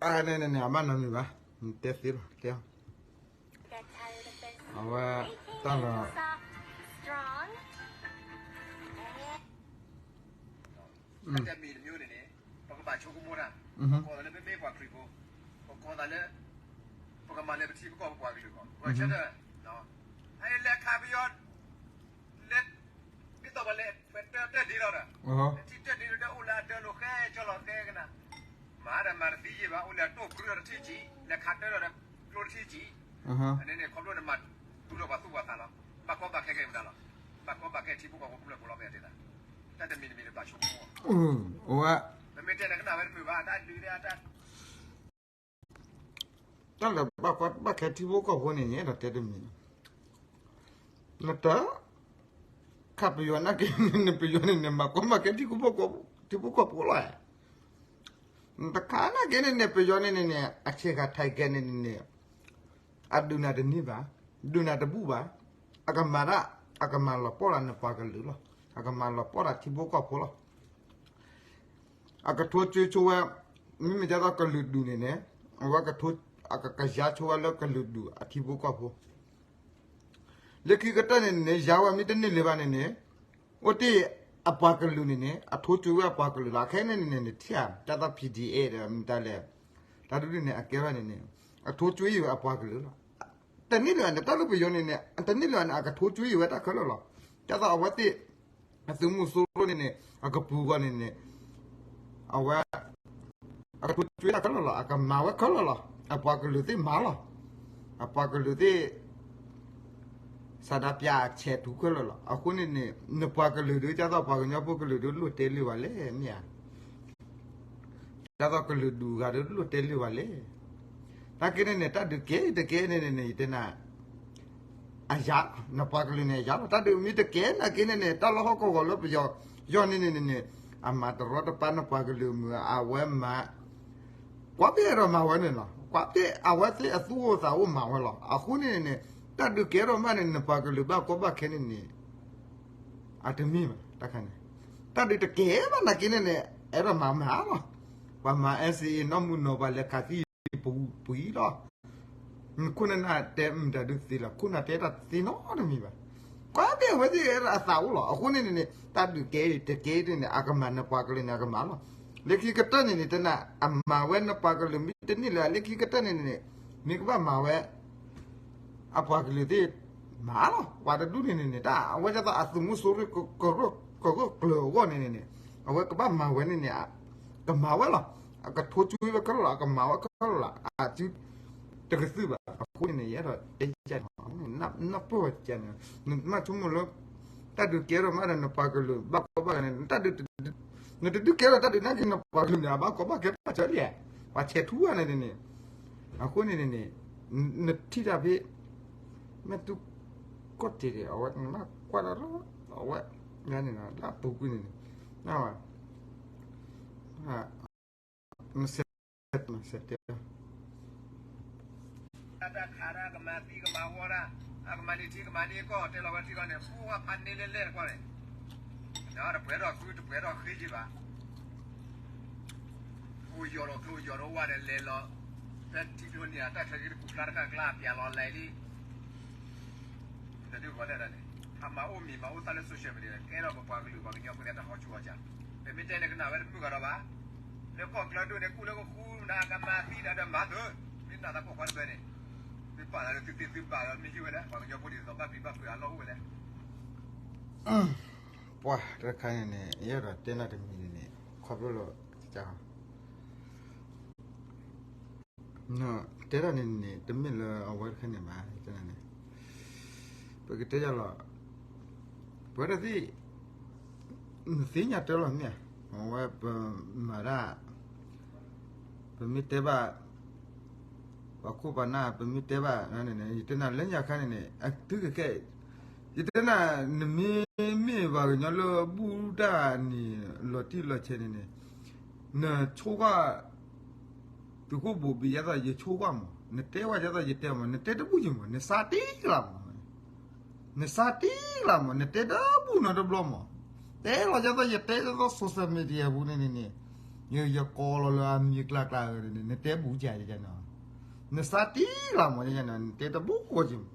အန့ၣ်န့ၣ်န့ၣ် အဘၣ်နီတမံၤဘၣ်, နတဲသ့လီၤ တဲအီၤ, အဝဲ တၢ်လီၤ တၢ်တမံၤတမံၤန့ၣ်န့ၣ် ပကဘၣ်ဆိကမိၣ်တၢ်, ပကိးသးလၢပမ့ၢ်ပှၤခရံာ်ဖိ, ပကိးသးလၢ ပကမၤလၢပထံပကီၢ်ပပှၤကလုာ်အဂီၢ်, ဂီၢ်ဆၢထၢၣ်, အလဲၤခးပယီၤ, လဲၤ, ဒ်သိးပှၤလဲၤ ပှၤတၢတၢဒ့လီၤဒီး, ထံတၢဒ့ဒီးအိၣ်လၢအတၢလိာ်ဃဲကၠီလီၤဃဲကနၤ, မၤဒီးမၤတသံယံာ်ဘၣ် အိၣ်လၢအတိၢ်ပြံဒီးတထံၣ်ကံ, လဲၤခးတၢဒီးကျိတထံၣ်ကံ, အန့ၣ်န့ၣ် ခီဖျိနမၤတူၢ်လိာ်ပှၤသူၣ်ပှၤသးလီၤ, ဘၣ်ကီဘၣ်ခဲကဲမတၤလီၤ, ဘၣ်ကီဘၣ်ခဲထံဖိကီၢ်ဖိကမျၢၢ်ဖိလီၤ မ့ၢ်တဲဒၣ်, တၢ်တမံၤတမံၤန့ၣ်ဘၣ်ဆိကမိၣ်, အဝဲ ပမ့ၢ်တဲန့ၣ်ကနၣ်ဝဲတမုာ်ဘၣ် တၢ်ဒုးဒၣ်တၢ် တၢ်လၢဘၣ်ကီဘၣ်ခဲထံဖိကီၢ်ဖိန့ၣ် ယအဲၣ်ဒိးတဲတမံၤ, နတ ခးပယီၤနာ်က့န့ၣ် ပယီၤန့ၣ်န့ၣ် မၤကီမၤခဲထံဖိကီၢ်ဖိလီၤ, နတခးနာ်က့န့ၣ်န့ၣ် ပယီၤန့ၣ်န့ၣ်န့ၣ် အဆ့ကၤထံးကဲန့ၣ်န့ၣ်န့ၣ် အဒုးနၤတန့ၢ်ဘၣ်, ဒုးနၤတဘူၣ်ဘၣ်, အကမၤဒၣ်, အကမၤလီၤပှီၢ်ဒၣ်နပှၤကလုာ်လီၤ, အကမၤလီၤပှီၢ်ဒၣ်ထံဖိကီၢ်ဖိလီၤ. အကထိဆွ့ဆိဝဲ, မ့မ့ၢ်ဒ်သိးကလုာ်ဒူၣ်န့ၣ်န့ၣ်, အဝဲကထိ, အကကယါဆိဝဲလၢကလုာ်ဒူၣ်အထံဖိကီၢ်ဖိ, လၢခံကတၢၢ်န့ၣ်န့ၣ် ယါဝဲမ့ၢ်တန့ၢ်လၢၤဘၣ်န့ၣ်န့ၣ်, အိၣ်တ့ၢ်အပှၤကလုာ်န့ၣ်န့ၣ် အထိဆွ့ဝဲအပှၤကလုာ်လီၤ. အခဲအံၤန့ၣ်န့ၣ် နထံၣ်ဧါ ဒ်သိး P D A ဒီးမတၤလဲၣ်, တၢ်ဒ်န့ၣ် အကဲထီၣ်န့ၣ်န့ၣ်, အထိဆွ့ဝဲအပှၤကလုာ်လီၤ. တန့ၢ်လၢၤန့ၣ် တၢ်လၢပယီၤန့ၣ်န့ၣ် တန့ၢ်လၢၤန့ၣ် အကထိဆွ့ဝဲတၢ်ခဲလၢာ်လီၤ. ဒ်သိးအဝဲသ့ၣ် အသုးမုၢ်စိရိၤန့ၣ်န့ၣ် အကပူၤအဂီၢ်န့ၣ်န့ၣ်, အဝဲ အကထိဆွ့တၢ်ခဲလၢာ်လီၤ, အကမၤဝဲခဲလၢာ်လီၤ. အပှၤကလုာ်သ့ၣ်မၤလီၤ. အပှၤကလုာ်သ့ၣ် ဆန္ဒပြအဆဲးထူခဲလၢာ်လီၤ. အဃိန့ၣ်န့ၣ် နပှၤကလုာ်ဒုး ဒ်သိးပှၤကညီဖိကလုာ်ဒုး လိၣ်တဲလၢၤဘၣ်လဲၣ် မ့ၢ်ဧါ. ဒ်သိးကလုာ်ဒူၣ်ဂၤဒုး လိၣ်တဲလၢၤဘၣ်လဲၣ်. နာ်က့န့ၣ်န့ၣ် တၢ်ဒုးကဲတကဲန့ၣ်န့ၣ် ယတဲနၤ အယါ, နပှၤကလုာ်န့ၣ် အယါလီၤ. တၢ်ဒုးမ့ၢ်တကဲနာ်က့န့ၣ်န့ၣ် တၢ်လီၢ်ဟီၣ်ကဝီၤလၢပယီၤ ယီၤန့ၣ်န့ၣ်န့ၣ် အမၤတရီတပါနပှၤကလုာ်မုၢ် အဝဲမၤ ကွၢ်သ့ၣ်အဲၣ်ဒိးမၤဝဲန့ၣ်လီၤ. ကွၢ်သ့ၣ်အဝဲသ့ၣ်အသူၣ်အိၣ်သးအိၣ်မၤဝဲလီၤ. အဃိန့ၣ်န့ၣ် တၢ်ဒုးကဲထီၣ်မးန့ၣ် နပှၤကလုာ်ဘၣ်ကီဘၣ်ခဲန့ၣ်န့ၣ် အတမ့ၢ်ဘၣ်တခါန့ၣ်. တၢ်ဒုးတကဲဘၣ်နာ်က့န့ၣ်န့ၣ် အဲၣ်ဒိးမၤမၤလီၤ. ပှၤမၤ N C A နီၢ်မုၢ်နီၢ် ပှၤလဲၤခးသံပူၤပှံၤလီၤ. နခိၣ်နနၢ်တဲမတၤဒုးသ့လီၤ. ခိၣ်နၢ်တဲတၢ်သ့နီတမံၤဘၣ်. ကွၢ်သ့ၣ်အဝဲသ့ၣ်အဲၣ်ဒိးအသးအိၣ်လီၤ. အဃိန့ၣ်န့ၣ်န့ၣ် တၢ်ဒုးကဲတကဲန့ၣ်န့ၣ် အကမၤနပှၤကလုာ်န့ၣ် အကမၤလီၤ. လၢခံကတၢၢ်န့ၣ်န့ၣ် တနၤ အမၤဝဲနပှၤကလုာ်မ့ၢ်တန့ၢ်လၢၤ လၢခံကတၢၢ်န့ၣ်န့ၣ် မ့ၢ်ကဘၣ်မၤဝဲ အပှၤကလုာ်သ့ၣ် မၤလီၤ. ပှၤတဒူၣ်န့ၣ်န့ၣ်န့ၣ် တၢ်အဝဲဒ်သိးအသုးမုၢ်စိရိၤ ကဂၢၢ်ကျၢၤအဂီၢ်န့ၣ်န့ၣ်န့ၣ် အဝဲကဘၣ်မၤဝဲန့ၣ်န့ၣ် ကမၤဝဲလီၤ. အကထိဆွ့ဝဲခဲလၢာ်လီၤ. အကမၤဝဲခဲလၢာ်လီၤ. အစုတကသုၣ်ဘၣ်. အဃိန့ၣ်န့ၣ် ယအဲၣ်ဒိးတဲယၤန့ၣ် နပၢၢ်ဝဲန့ၣ် နမ့ၢ်ဆိကမိၣ်လၢ တၢ်ဒုးကဲထီၣ်မးဒီး နပှၤကလုာ်ဘၣ်ကီဘၣ်ခဲန့ၣ် နတဒုးကဲထီၣ်တၢ်ဒုးနာ်က့ နပှၤကလုာ်န့ၣ် အဘၣ်ကီဘၣ်ခဲဘၣ်ဆၢလံ. ပှၤဆဲးထူဝဲန့ၣ်န့ၣ် အဃိန့ၣ်န့ၣ် နထံၣ်တၢ်ဖဲ မ့ၢ်သုကီၢ်တ့ၢ်ဒီး အဝဲနဘၣ်ကွၢ်ဒီး အဝဲ လၢအပူၤကွံာ်န့ၣ်န့ၣ် နဆဲး နဆဲးတဲ တၢ်ခးတၢ်ကမၤသံကမၤဝီတၢ် အကမၤန့ၢ်ထံကမၤန့ၢ်ကီၢ် တဲလီၤဝဲထံကီၢ်န့ၣ် ပှၤဖးန့ၢ်လဲၣ်လဲၣ်တကွၢ်န့ၣ် တပှဲၤထီၣ်ဃုတပှဲၤထီၣ်ဃ့ယံၤဘၣ် အိၣ်ယီၤဒီးကျိယီၤဒီးဝါဒီးလဲၤလီၤ ဖဲထံကျိန့ၣ် အတၢ်ချၢက့ၤတကူၣ်ကျါတခါကျါ ပျးလီၤလဲၤလံ တဒုးဂီၤတၢ်ဒၣ်န့ၣ် အမၤအိၣ်မံၤမၤအိၣ်သၣ်လၢ social media ကဲထီၣ်ပပှၤကလုာ်ပှၤကညီဖိသ့ၣ်တၢ်ဟီဆူၣ်ဟီဆါ, ပမ့ၢ်တဲန့ၣ်ကနၣ်ဝဲတမုာ်ဂၤဒီးဘၣ်, လၢကီၢ်ချၢဒိၣ်န့ၣ် ကူၣ်လၢကဃူနၤကမၤသံနၤဒီးမၤသၢ, မ့ၢ်နၢ်သးပိာ်ခွါတဖၣ်န့ၣ်, သုပာ်သးလၢသုသ့သုဘၣ်ဒီးမ့ၢ်ဟံၣ်ဝဲလဲၣ်, ပှၤကညီဖိဒ်သိးဘၣ်ပျံၤဘၣ်ဖုးအလီၢ်အိၣ်ဝဲလဲၣ်. ပှၤတခါန့ၣ်န့ၣ် ယအဲၣ်ဒိးတဲနၢ်တမံၤန့ၣ်န့ၣ် ခီဖျိလၢ တဲဒၣ်န့ၣ်န့ၣ် တမ့ၢ်လၢအဝဲတခါန့ၣ်ဘၣ်, န့ၣ် ပကတဲယၤလီၤ, ပဝဲဒၣ်သ့ၣ် နသ့ၣ်ညါတၢ်လီၤမ့ၢ်ဧါ, အဝဲပမၤတၢ် ပမ့ၢ်တဲဘၣ် ပှၤခိၣ်ပှၤနၢ် ပမ့ၢ်တဲဘၣ်န့ၣ်န့ၣ် ယတဲနၤလၢညါခါန့ၣ်န့ၣ် အတုၤကကဲ, ယတဲနၤ နမ့မ့ၢ်ပှၤကညီလၢဘူၣ်တၢ်န့ၣ် လီၤတံၢ်လီၤဆဲးန့ၣ်န့ၣ်, နဆိၣ်ကွၢ် သုးခိၣ်ဘိးဘံၣ် ဒ်သိးယဆိၣ်ကွၢ်မး, နတဲဝဲဒ်သိးယတဲမး, နတဲတဘူၣ်ယံၤမး, နစးတ့ၢ်လၢ်မး, နစးတ့ၢ်လၢ်မး, နတဲတဘူၣ်နီတဘျီမး, တဲလီၤဒ်သိးယတဲဒ်သိး social media ပူၤန့ၣ်န့ၣ်န့ၣ်, ယကိးလီၤလၢအမံၤကျါကျါန့ၣ် နတဲဘူၣ်ကန့ၣ်, နစးတ့ၢ်လၢ်မး, နတဲတဘူၣ်ယံၤမး,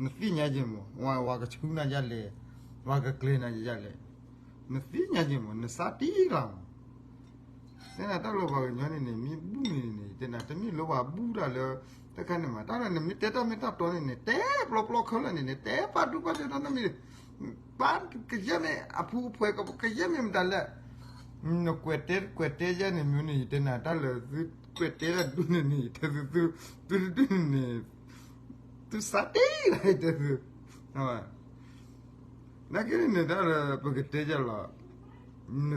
နသ့ၣ်ညါယံၤမး, ဝၤကဆူနၤယလဲၣ်, ဝၤကကျဲၤနၤယလဲၣ်, နသ့ၣ်ညါယံၤမး, နစးတ့ၢ်လၢ်မး တဲနၤတၢ်လၢပှၤကညီန့ၣ်န့ၣ် မ့ၢ်ဘူၣ်န့ၣ်န့ၣ် တဲနၤ တမ့ၢ်လၢပှၤဘူၣ်တၢ်လၢ တခါန့ၣ်မး တၢ်လၢနမ့ၢ်တဲတၢ်မ့ၢ်တၢ်တီန့ၣ်န့ၣ် တဲပျီပျီခဲလၢာ်န့ၣ်န့ၣ် တဲပာ်ဒူပာ်တဲာ်နီတမံၤ, ပာ်ကယဲၢ်မ့ၢ်အဖုအဖှဲး ကယဲၢ်မ့ၢ်မတၤလဲၣ်, နကွဲးတဲကွဲးတဲယဲၢ်န့ၣ်မ့ၢ်န့ၣ် ယတဲနၤတၢ်လၢသုကွဲးတဲတၢ်ဒူန့ၣ်န့ၣ် ယတဲသု သုတဒူန့ၣ်န့ၣ် သုစးတ့ၢ်လၢ် ယတဲသု နာ်က့န့ၣ်န့ၣ် တၢ်လၢပကတဲယဲၢ်လီၤ, န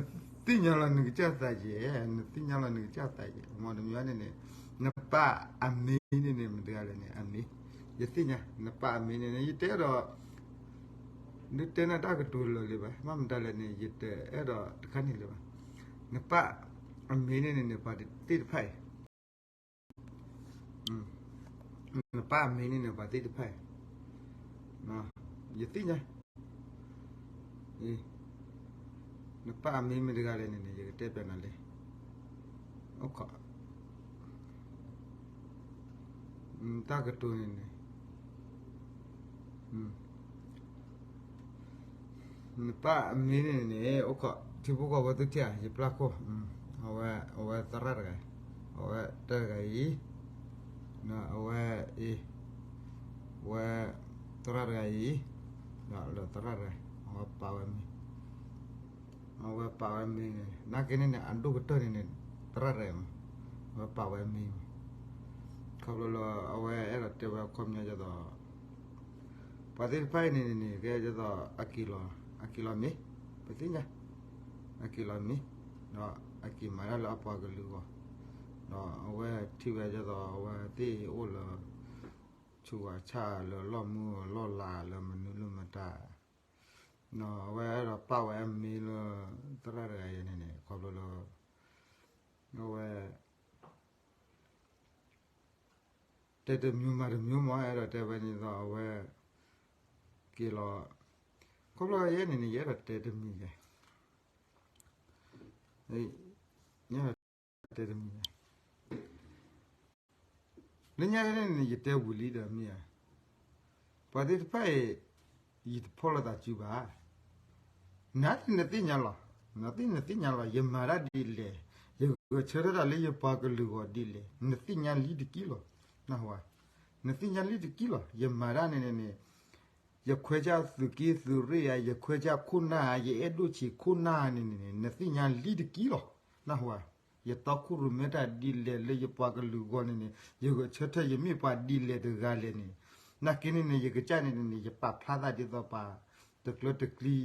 သ့ၣ်ညါလီၤနကစၢ်သးယဲၢ်, နသ့ၣ်ညါလီၤနကစၢ်သးယဲၢ်, မ်တမံၤန့ၣ်န့ၣ် နပၢ်အမ့ၢ်န့ၣ်န့ၣ် မတၤတဂၤလဲၣ်န့ၣ် အမ့ၢ်, ယသ့ၣ်ညါ နပၢ်အမ့ၢ်န့ၣ်န့ၣ် ယတဲဒီး ဒုးတဲနၤတၢ်ကတိၤလၢာ်လံဘၣ်, မ့ၢ်မတၤလဲၣ်န့ၣ် ယတအဲၣ်ဒိးတခါန့ၣ်လၢၤဘၣ်, နပၢ်အမ့ၢ်န့ၣ်န့ၣ်န့ၣ် ပှၤသ့ၣ်တဖၣ်အံၤ နပၢ်အမ့ၢ်န့ၣ်န့ၣ် ပှၤသ့ၣ်တဖၣ်အံၤ, ယသ့ၣ်ညါ, နပၢ်အမ့ၢ်မ့ၢ်တဂၤလဲၣ်န့ၣ်န့ၣ် ယကတဲပျးနၤလံ, အိၣ်ခိး တၢ်ကတိၤန့ၣ်န့ၣ် နပၢ်အမ့ၢ်န့ၣ်န့ၣ် အိၣ်ခိး ထံဖိကီၢ်ဖိသုထံၣ်ဧါ ယပျၢ်ခိၣ်, အဝဲ အဝဲသရၣ်တဂၤ, အဝဲတဂၤအံၤ, အဝဲအံၤ, အဝဲ သရၣ်တဂၤအံၤ, ဒီးလၢသရၣ်တဂၤ အဝဲပာ်ဝဲမ့ၢ် အဝဲပာ်ဝဲမ့ၢ်န့ၣ် နာ်က့န့ၣ်န့ၣ် အဒိၣ်ကတၢၢ်န့ၣ်န့ၣ် သရၣ်တဂၤမး, အဝဲပာ်ဝဲမ့ၢ်မး, ခီဖျိလၢအဝဲအဲၣ်ဒိးတဲဝဲအခီပညီဒ်သိး ပှၤသ့ၣ်တဖၣ်အံၤန့ၣ်န့ၣ် ကဲဒ်သိး အက့ၤလီၤ အက့ၤလီၤမ့ၢ်, ပသ့ၣ်ညါ, အက့ၤလီၤမ့ၢ်, ဒီးအက့ၤမၤတၢ်လၢအပှၤကလုာ်အဂီၢ်, ဒီးအဝဲထံၣ်ဝဲဒ်သိး အဝဲသ့ၣ်အိၣ်လၢ ဆူးဝါဆၣ်လၢလီၢ်မုၢ်လီၢ်လၤလၢမနုၤလၢမတၤ, ဒီးအဝဲအဲၣ်ဒိးပာ်ဝဲအမ့ၢ်လၢ သရၣ်တဂၤအံၤန့ၣ်န့ၣ် ခီဖျိလၢ အဝဲ တဲတမံၤမၤတမံၤမး အဲၣ်ဒိးတဲဝဲန့ၣ်ဒီး အဝဲ က့ၤလီၤ, ခီဖျိယဲန့ၣ်န့ၣ် ယအဲၣ်ဒိးတဲတမံၤယဲ, ယအဲၣ်ဒိးတဲတမံၤယဲ, လၢညါန့ၣ်န့ၣ် ယတဲဝံၤလံဒီးမ့ၢ်ဧါ, ပှၤသ့ၣ်တဖၣ်အံၤ ယတဖီၣ်လိာ်သးစုဘၣ်, နသ့ၣ်နသ့ၣ်ညါလီၤ, နသ့ၣ်နသ့ၣ်ညါလီၤ ယမၤတၢ်ဒ်လဲၣ်, ယဂဲၤဆၢထၢၣ်တၢ်လၢယပှၤကလုာ်ဂီၢ်ဒ်လဲၣ် နသ့ၣ်ညါလံတက့ၢ်လီၤ, နဟါ, နသ့ၣ်ညါလံတက့ၢ်လီၤ ယမၤတၢ်န့ၣ်န့ၣ်န့ၣ် ယခွဲးဆၣ်သုးက့သုးရ့ၣ်ဧါ ယခွဲးဆၣ်ခိၣ်နၢ်ဧါ ယအဲၣ်ဒိၣ်ဆံးခိၣ်နၢ်န့ၣ်န့ၣ် နသ့ၣ်ညါလံတက့ၢ်လီၤ, နဟါ, ယတီခိၣ်ရိၣ်မဲတၢ်ဒ်လဲၣ်လၢယပှၤကလုာ်ဂီၢ်န့ၣ်န့ၣ် ယဂဲၤဆၢထၢၣ်ယမ့ၢ်ပှၤဒ်လဲၣ်တဂၤလဲၣ်န့ၣ်, နာ်က့န့ၣ်န့ၣ် ယကစၢ်န့ၣ်န့ၣ် ယပာ်ဖျါသးဒ်သိးပှၤတကျၢၤတကျံ,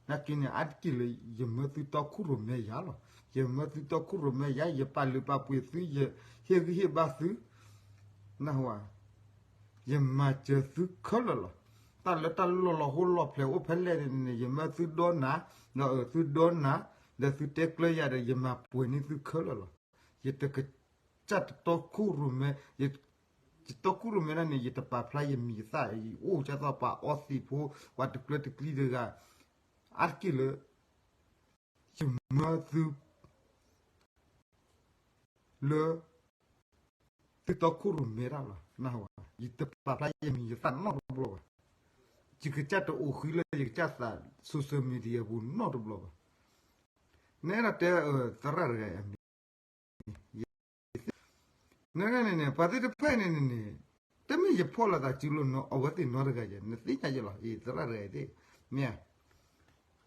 နာ်က့န့ၣ် အါတက့ၢ်လၢ ယမၢသုတီခိၣ်ရိၣ်မဲယၤလီၤ, ယမၢသုတီခိၣ်ရိၣ်မဲယၤ ယပာ်လုၢ်ပာ်ပှ့ၤသု ယဟ့ၣ်ဂံၢ်ဟ့ၣ်ဘါသု နဟါ, ယမၤစၢၤသုခဲလၢာ်လီၤ, တၢ်လၢတၢ်လီၢ်လီၤဟိလီၤဖျဲးအိၣ်ဖဲလဲၣ်န့ၣ်န့ၣ် ယမၢသုဒီနၤ, ဒီးအသုဒီနၤ, ဒီးသုတဲကျၢၤယၤဒီး ယမၤပှဲၤန့ၢ်သုခဲလၢာ်လီၤ, ယတကစၢ်တတီခိၣ်ရိၣ်မဲ, ယတီခိၣ်ရိၣ်မဲဒၣ်န့ၣ် ယတပာ်ဖျါယမံၤယသၣ် ယအိၣ်ကသိးပှၤအီသံးဖိ ပှၤတကျၢၤတကျံတဂၤ, အါတက့ၢ်လၢ ယမၢသု လၢ သုတီခိၣ်ရိၣ်မဲတၢ်လီၤ, နဟါ, ယတပာ်ဖျါယမံၤယသၣ်နီတဘျီဘၣ်, ယကစၢ်တအိၣ်ဃုာ်လၢယကစၢ်သး social media ပူၤနီတဘျီဘၣ်. နအဲၣ်ဒိးတဲ သရၣ်တဂၤအံၤ နဂၤန့ၣ်န့ၣ် ပှၤသ့ၣ်တဖၣ်န့ၣ်န့ၣ်န့ၣ် တမ့ၢ်ယဖီၣ်လိာ်သးစုလိာ်နီၤ အဝဲသ့ၣ်နီတဂၤယဲ နသ့ၣ်ညါယဲလီၤ အံၤသရၣ်တဂၤအံၤသ့ၣ် မ့ၢ်ဧါ.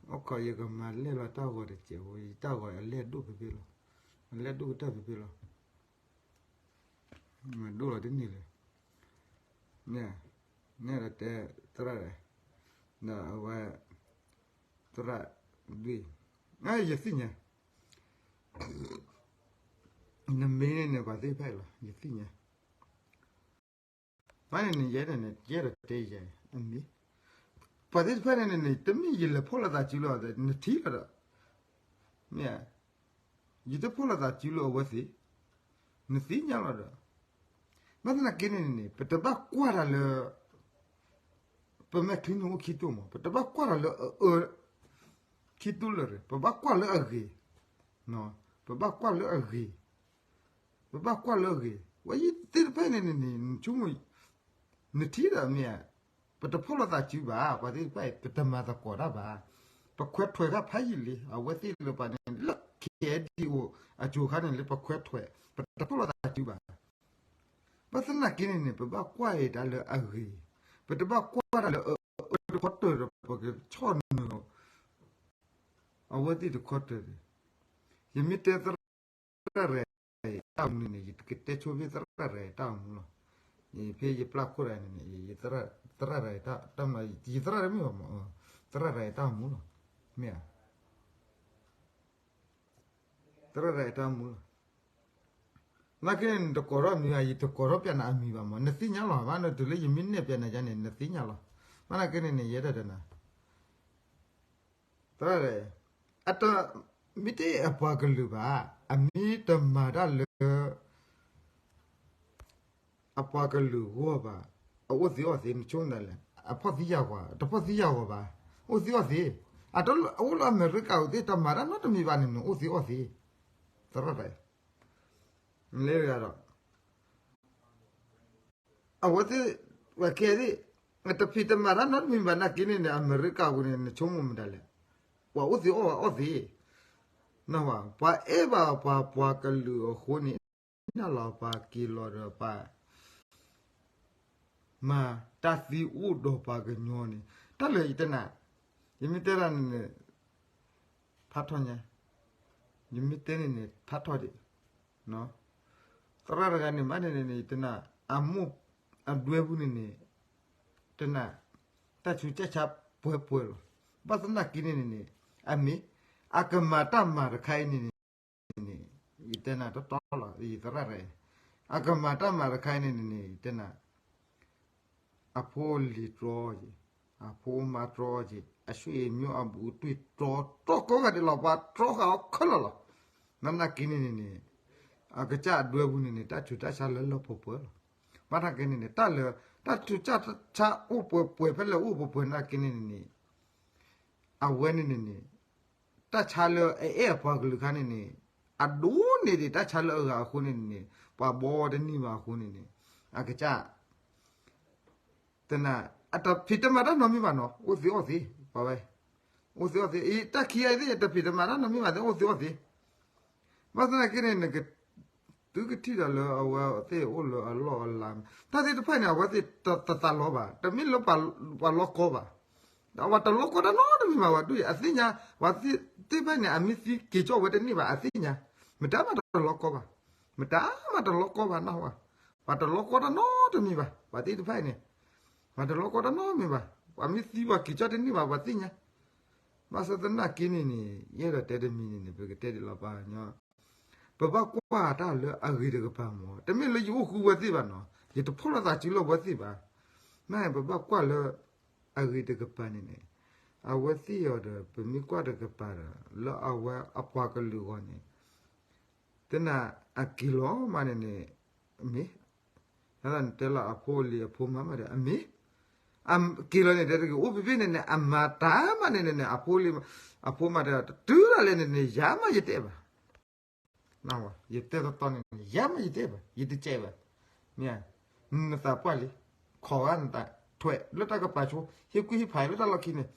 အိၣ်ခိးယကမၤလဲၢ်လီၤတၢ်ဂီၤတစဲးဖိ ယတၢ်ဂီၤအလဲၢ်ဒိၣ်ဖဲဖဲလီၤ အလဲၢ်ဒိၣ်ကတၢၢ်ဖဲဖဲလီၤ မၤဒိၣ်လီၤတန့ၢ်လၢၤ မ့ၢ်တဲသရၣ်ဒီး ဒီးအဝဲ သရၣ်ဒွံၣ် ယသ့ၣ်ညါ နမ့ၢ်န့ၣ်န့ၣ် ပှၤသ့ၣ်တဖၣ်အံၤလီၤ ယသ့ၣ်ညါ မ့ၢ်န့ၣ်န့ၣ် ယဲဒၣ်န့ၣ် ယဲဒၣ်တဲယဲ အမ့ၢ် ပှၤသ့ၣ်တဖၣ်န့ၣ်န့ၣ် တမ့ၢ်ယလဲၤဖီၣ်လိာ်သးစုလီၤ နထံၣ်လီၤဒီး မ့ၢ် ယတဖီၣ်လိာ်သးစုလၢအဝဲသ့ၣ် နသ့ၣ်ညါလီၤဒီး ဘၣ်သနာ်က့န့ၣ်န့ၣ် ပတဘၣ်ကွၢ်တၢ်လၢ ပမဲာ်ချံန့ၣ်အိၣ်ခံတိၢ်မး ပတဘၣ်ကွၢ်တၢ်လၢအအၢ ခံတိၢ်လၢၤ ပဘၣ်ကွၢ်လၢအဂ့ၤ ပဘၣ်ကွၢ်လၢအဂ့ၤ ပဘၣ်ကွၢ်လၢအဂ့ၤ ဝဲယသ့ၣ်တဖၣ်န့ၣ်န့ၣ် နဆိကမိၣ် နထံၣ်ဒီးမ့ၢ် ပတဖီၣ်လိာ်သးစုဘၣ် ပှၤသ့ၣ်တဖၣ်အံၤ ပတမၤသကိးတၢ်ဘၣ် ပခွဲးထွဲးတၢ်ဖးယံာ်လံ အဝဲသ့ၣ်လၢပှၤန့ၣ် လၢ KNDO အစိၤခါန့ၣ်လၢပခွဲးထွဲး ပတဖီၣ်လိာ်သးစုဘၣ် ဘၣ်သနာ်က့န့ၣ်န့ၣ် ပဘၣ်ကွၢ်အံၤတၢ်လၢအဂ့ၤ ပတဘၣ်ကွၢ်တၢ်လၢအအၢတခီတၢၤဒီး ပကဆီၣ်နုာ် အဝဲသ့ၣ်တခီတၢၤန့ၣ် ယမ့ၢ်တဲသရၣ်ရဲၣ်တၢ်မူန့ၣ်န့ၣ် ယကတဲဆိဖဲသရၣ်ရဲၣ်တၢ်မူလီၤ. ဖဲယပျၢ်ခိၣ်တဂၤန့ၣ်န့ၣ် သရၣ်ရဲၣ်တၢ်မူ ယသရၣ်တမ့ၢ်ဘၣ်မး သရၣ်ရဲၣ်တၢ်မူလီၤ. မ့ၢ်ဧါ သရၣ်ရဲၣ်တၢ်မူလီၤ. နာ်က့န့ၣ် နတကိးထီၣ်မံၤဘၣ် ယတကိးထီၣ်ပျဲနၤအမံၤဘၣ်မး နသ့ၣ်ညါလီၤ. ဘၣ်နတုၤလၢယမ့ၢ်နဲၣ်ပျဲနၤယါန့ၣ် နသ့ၣ်ညါလီၤ. ဘၣ်နာ်က့န့ၣ်န့ၣ် ယဲဒၣ်တနၤ သရၣ်ရဲၣ် အတမ့ၢ်တ့ၢ်အပှၤကလုာ်ဘၣ် အမ့ၢ်တမၤတၢ်လၢ အပှၤကလုာ်ဂီၢ်ဘၣ်, အအိၣ်သ့အီၣ်သ့ နဆိကမိၣ်ဒ်လဲၣ်, အဖီၣ်သံယာ်ကွၢ်, တဖီၣ်သံယာ်ဂီၤဘၣ်, အိၣ်သ့အီၣ်သ့, အတအိၣ်လၢအမဲရကၤအိၣ်သ့ တမၤတၢ်နီတမံၤဘၣ်န့ၣ် နအိၣ်သ့အီၣ်သ့, သရၣ်ရဲၣ်, လၢတဂၤဒီး အဝဲသ့ၣ် ပှၤခဲသ့ၣ် တဖံးတမၤတၢ်နီတမံၤဘၣ်နာ်က့န့ၣ်န့ၣ် အမဲရကၤပူၤန့ၣ် နဆိကမိၣ်မတၤလဲၣ်, ပှၤအိၣ်သ့အီၣ်ဘၣ်အီၣ်သ့, နဝဲ ပှၤအဲၣ်ဘၣ်ပှၤပှၤကလုာ်အဃိန့ၣ် နၢ်လီၤပှၤက့ၤလီၤဒီးပှၤ မၤတၢ်သံအိၣ်ဒီးပှၤကညီန့ၣ် တၢ်လၢယတဲနၤ, ယမ့ၢ်တဲတၢ်န့ၣ်န့ၣ် ဖးထီၣ်ညါ, ယမ့ၢ်တဲန့ၣ်န့ၣ် ဖးထီၣ်ဒံး, သရၣ်တဂၤန့ၣ် ဘၣ်န့ၣ်န့ၣ် ယတဲနၤ အမိၢ်အဒွဲပူၤန့ၣ်န့ၣ် တဲနၤ တၢ်ဆူးတၢ်ဆါပှဲၤပှဲၤလီၤ. ဘၣ်သနာ်က့န့ၣ်န့ၣ် အမ့ၢ် အကမၤတၢ်မၤတခါအံၤန့ၣ်န့ၣ် ယတဲနၤတီတီလီၤ ယသရၣ်တဂၤအံၤ, အကမၤတၢ်မၤတခါအံၤန့ၣ်န့ၣ် ယတဲနၤ အဖိအလံၤတြီက့ၤ, အဖိအမါတြီက့ၤ, အဆွေအမျိုးအဘူးအတွေ့တြီ, တြီကိးဂၤဒဲးလီၤ, ပှၤတြီဃာ်အီၤခဲလၢာ်လီၤ. ဘၣ်သနာ်က့န့ၣ်န့ၣ်န့ၣ် အကစၢ်အဒွဲပူၤန့ၣ်န့ၣ် တၢ်ဆူးတၢ်ဆါလၢလၢပှဲၤပှဲၤလီၤ. ဘၣ်သနာ်က့န့ၣ်န့ၣ် တၢ်လၢ တၢ်ဆူးတၢ်ဆါအိၣ်ပှဲၤပှဲၤ ဖဲလဲၣ်အိၣ်ပှဲၤပှဲၤနာ်က့န့ၣ်န့ၣ် အဝဲန့ၣ်န့ၣ်န့ၣ် တၢ်ဆါလၢအအဲၣ်အပှၤကလုာ်ခါန့ၣ်န့ၣ် အဒိၣ်န့ၢ်ဒံးတၢ်ဆါလၢအဂၤအဃိန့ၣ်န့ၣ် ပှၤဘီတန့ၢ်ဘၣ်အဃိန့ၣ်န့ၣ် အကစၢ် တနၤ အတဖံးတမၤတၢ်နီတမံၤဘၣ်နီၤ အိၣ်သ့အီၣ်သ့ ပှၤဝဲ အိၣ်သ့အီၣ်သ့ အံၤတၢ်ခံဂၤအံၤသ့ၣ် တဖံးတမၤတၢ်နီတမံၤဘၣ်သ့ၣ် အိၣ်သ့အီၣ်သ့ ဘၣ်သနာ်က့န့ၣ် နက သုကထံၣ်ဒီးလၢအဝဲသ့ၣ်အိၣ်လၢအလီၢ်အလၤ တၢ်သ့ၣ်တဖၣ်န့ၣ် အဝဲသ့ၣ်တသးလီဘၣ် တမ့ၢ်လၢပှၤလီကီဘၣ် ဒီးပှၤတလီကီတၢ်နီတမံၤဘၣ် ပှၤဒ်အံၤ အသ့ၣ်ညါ ပှၤသ့ၣ်တဖၣ်န့ၣ် အမ့ၢ်သံက့ၤကၠီၣ်ဝဲတန့ၢ်ဘၣ် အသ့ၣ်ညါ မတၤမးတလီကီဘၣ် မတၤမးတလီကီဘၣ် နၢ်ဟူဧါ ပှၤတလီကီတၢ်နီတမံၤဘၣ် ပှၤသ့ၣ်တဖၣ်အံၤန့ၣ် ပှၤတလီကီတၢ်နီတမံၤဘၣ် ပှၤမ့ၢ်သံပှၤက့ၤကၠီၣ်တန့ၢ်ဘၣ် ပှၤသ့ၣ်ညါ ဘၣ်ဆၣ်သနာ်က့န့ၣ်န့ၣ် ယအဲၣ်ဒိးတဲတမံၤန့ၣ်န့ၣ် ပကတဲဒ်လီၤပှၤကညီ ပဘၣ်ကွၢ်တၢ်လၢအဂ့ၤတကပၤမး တမ့ၢ်လၢယအိၣ်ဃုာ်ဝဲသ့ၣ်ဘၣ်နီၤ ယတဖီၣ်လိာ်သးစုလၢဝဲသ့ၣ်ဘၣ် မ့ၢ်ပဘၣ်ကွၢ်လၢအဂ့ၤတကပၤန့ၣ်န့ၣ် အဝဲသ့ၣ်အီၤဒီး ပမ့ၢ်ကွၢ်တကပၤဒီး လၢအဝဲအပှၤကလုာ်အဂီၢ်န့ၣ် တနၤအက့ၤလီၤမးန့ၣ်န့ၣ် မ့ၢ် နတဲလီၤအဖိအလံၤအဖိမါမးဒီး အမ့ၢ် အက့ၤလီၤန့ၣ် တဲတဂ့ၤ အိၣ်ဖဲဖဲန့ၣ်န့ၣ် အမၤတၢ်မးန့ၣ်န့ၣ်န့ၣ် အဖိလံၤ အဖိမါတဲ တုၤဒၣ်လဲာ်န့ၣ်န့ၣ် ယၤမးယတအဲၣ်ဘၣ် ယတဲတီတီန့ၣ် ယၤမးယတအဲၣ်ဘၣ် ယတကဲဘၣ် မ့ၢ် နသးပှၢ်လံ ခိးဂၤနသး ထွဲးလၢတၢ်ကပၤဆိ, ဟ့ၣ်ကူၣ်ဟ့ၣ်ဖးလၢတၢ်လီၢ်ခံန့ၣ်,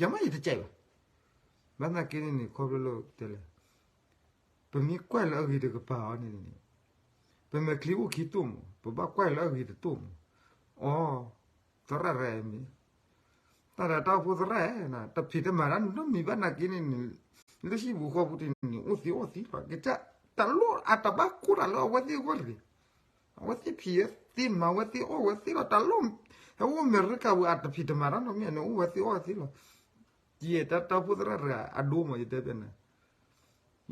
ယမ့ၢ်ယတကဲဘၣ်. ဘၣ်သနာ်က့န့ၣ်န့ၣ် ခီဖျိလၢတဲလဲၣ်, ပမ့ၢ်ကွၢ်လၢအဂ့ၤတကပၤအီၤန့ၣ်န့ၣ်, ပမဲာ်ချံအိၣ်ခံတိၢ်မး, ပဘၣ်ကွၢ်လၢအဂ့ၤတတိၢ်မး. အိ, သရၣ်ရဲမ့ၢ်, တၢ်ဒီးတၢ်အိၣ်ဖှိၣ်သရၣ်, တၢ်ဖံးတၢ်မၤတၢ်နီတမံၤဘၣ်သနာ်က့န့ၣ်န့ၣ်, လၢဟံၣ်ပူၤဃီပူၤတန့ၣ် အိၣ်သ့အိၣ်သ့လီၤ. ကစၢ်တၢ်လိၣ်အတဘၣ်ကိၢ်တၢ်လၢအဝဲသ့ၣ်အဂီၢ်တဂ့ၤ. အဝဲသ့ၣ်ဖံးဝဲသ့မၤဝဲသ့အီၣ်ဝဲသ့လီၤ. တၢ်လိၣ်, ဟဲအိၣ်အမဲရကၤပူၤအတဖံးတမၤတၢ်နီတမံၤန့ၣ် အိၣ်ဝဲသ့အီၣ်ဝဲသ့လီၤ. ယဲတၢ်တၢ်အိၣ်ဖှိၣ်သရၣ်တဂၤအဒိမး ယတဲဖဲန့ၣ်,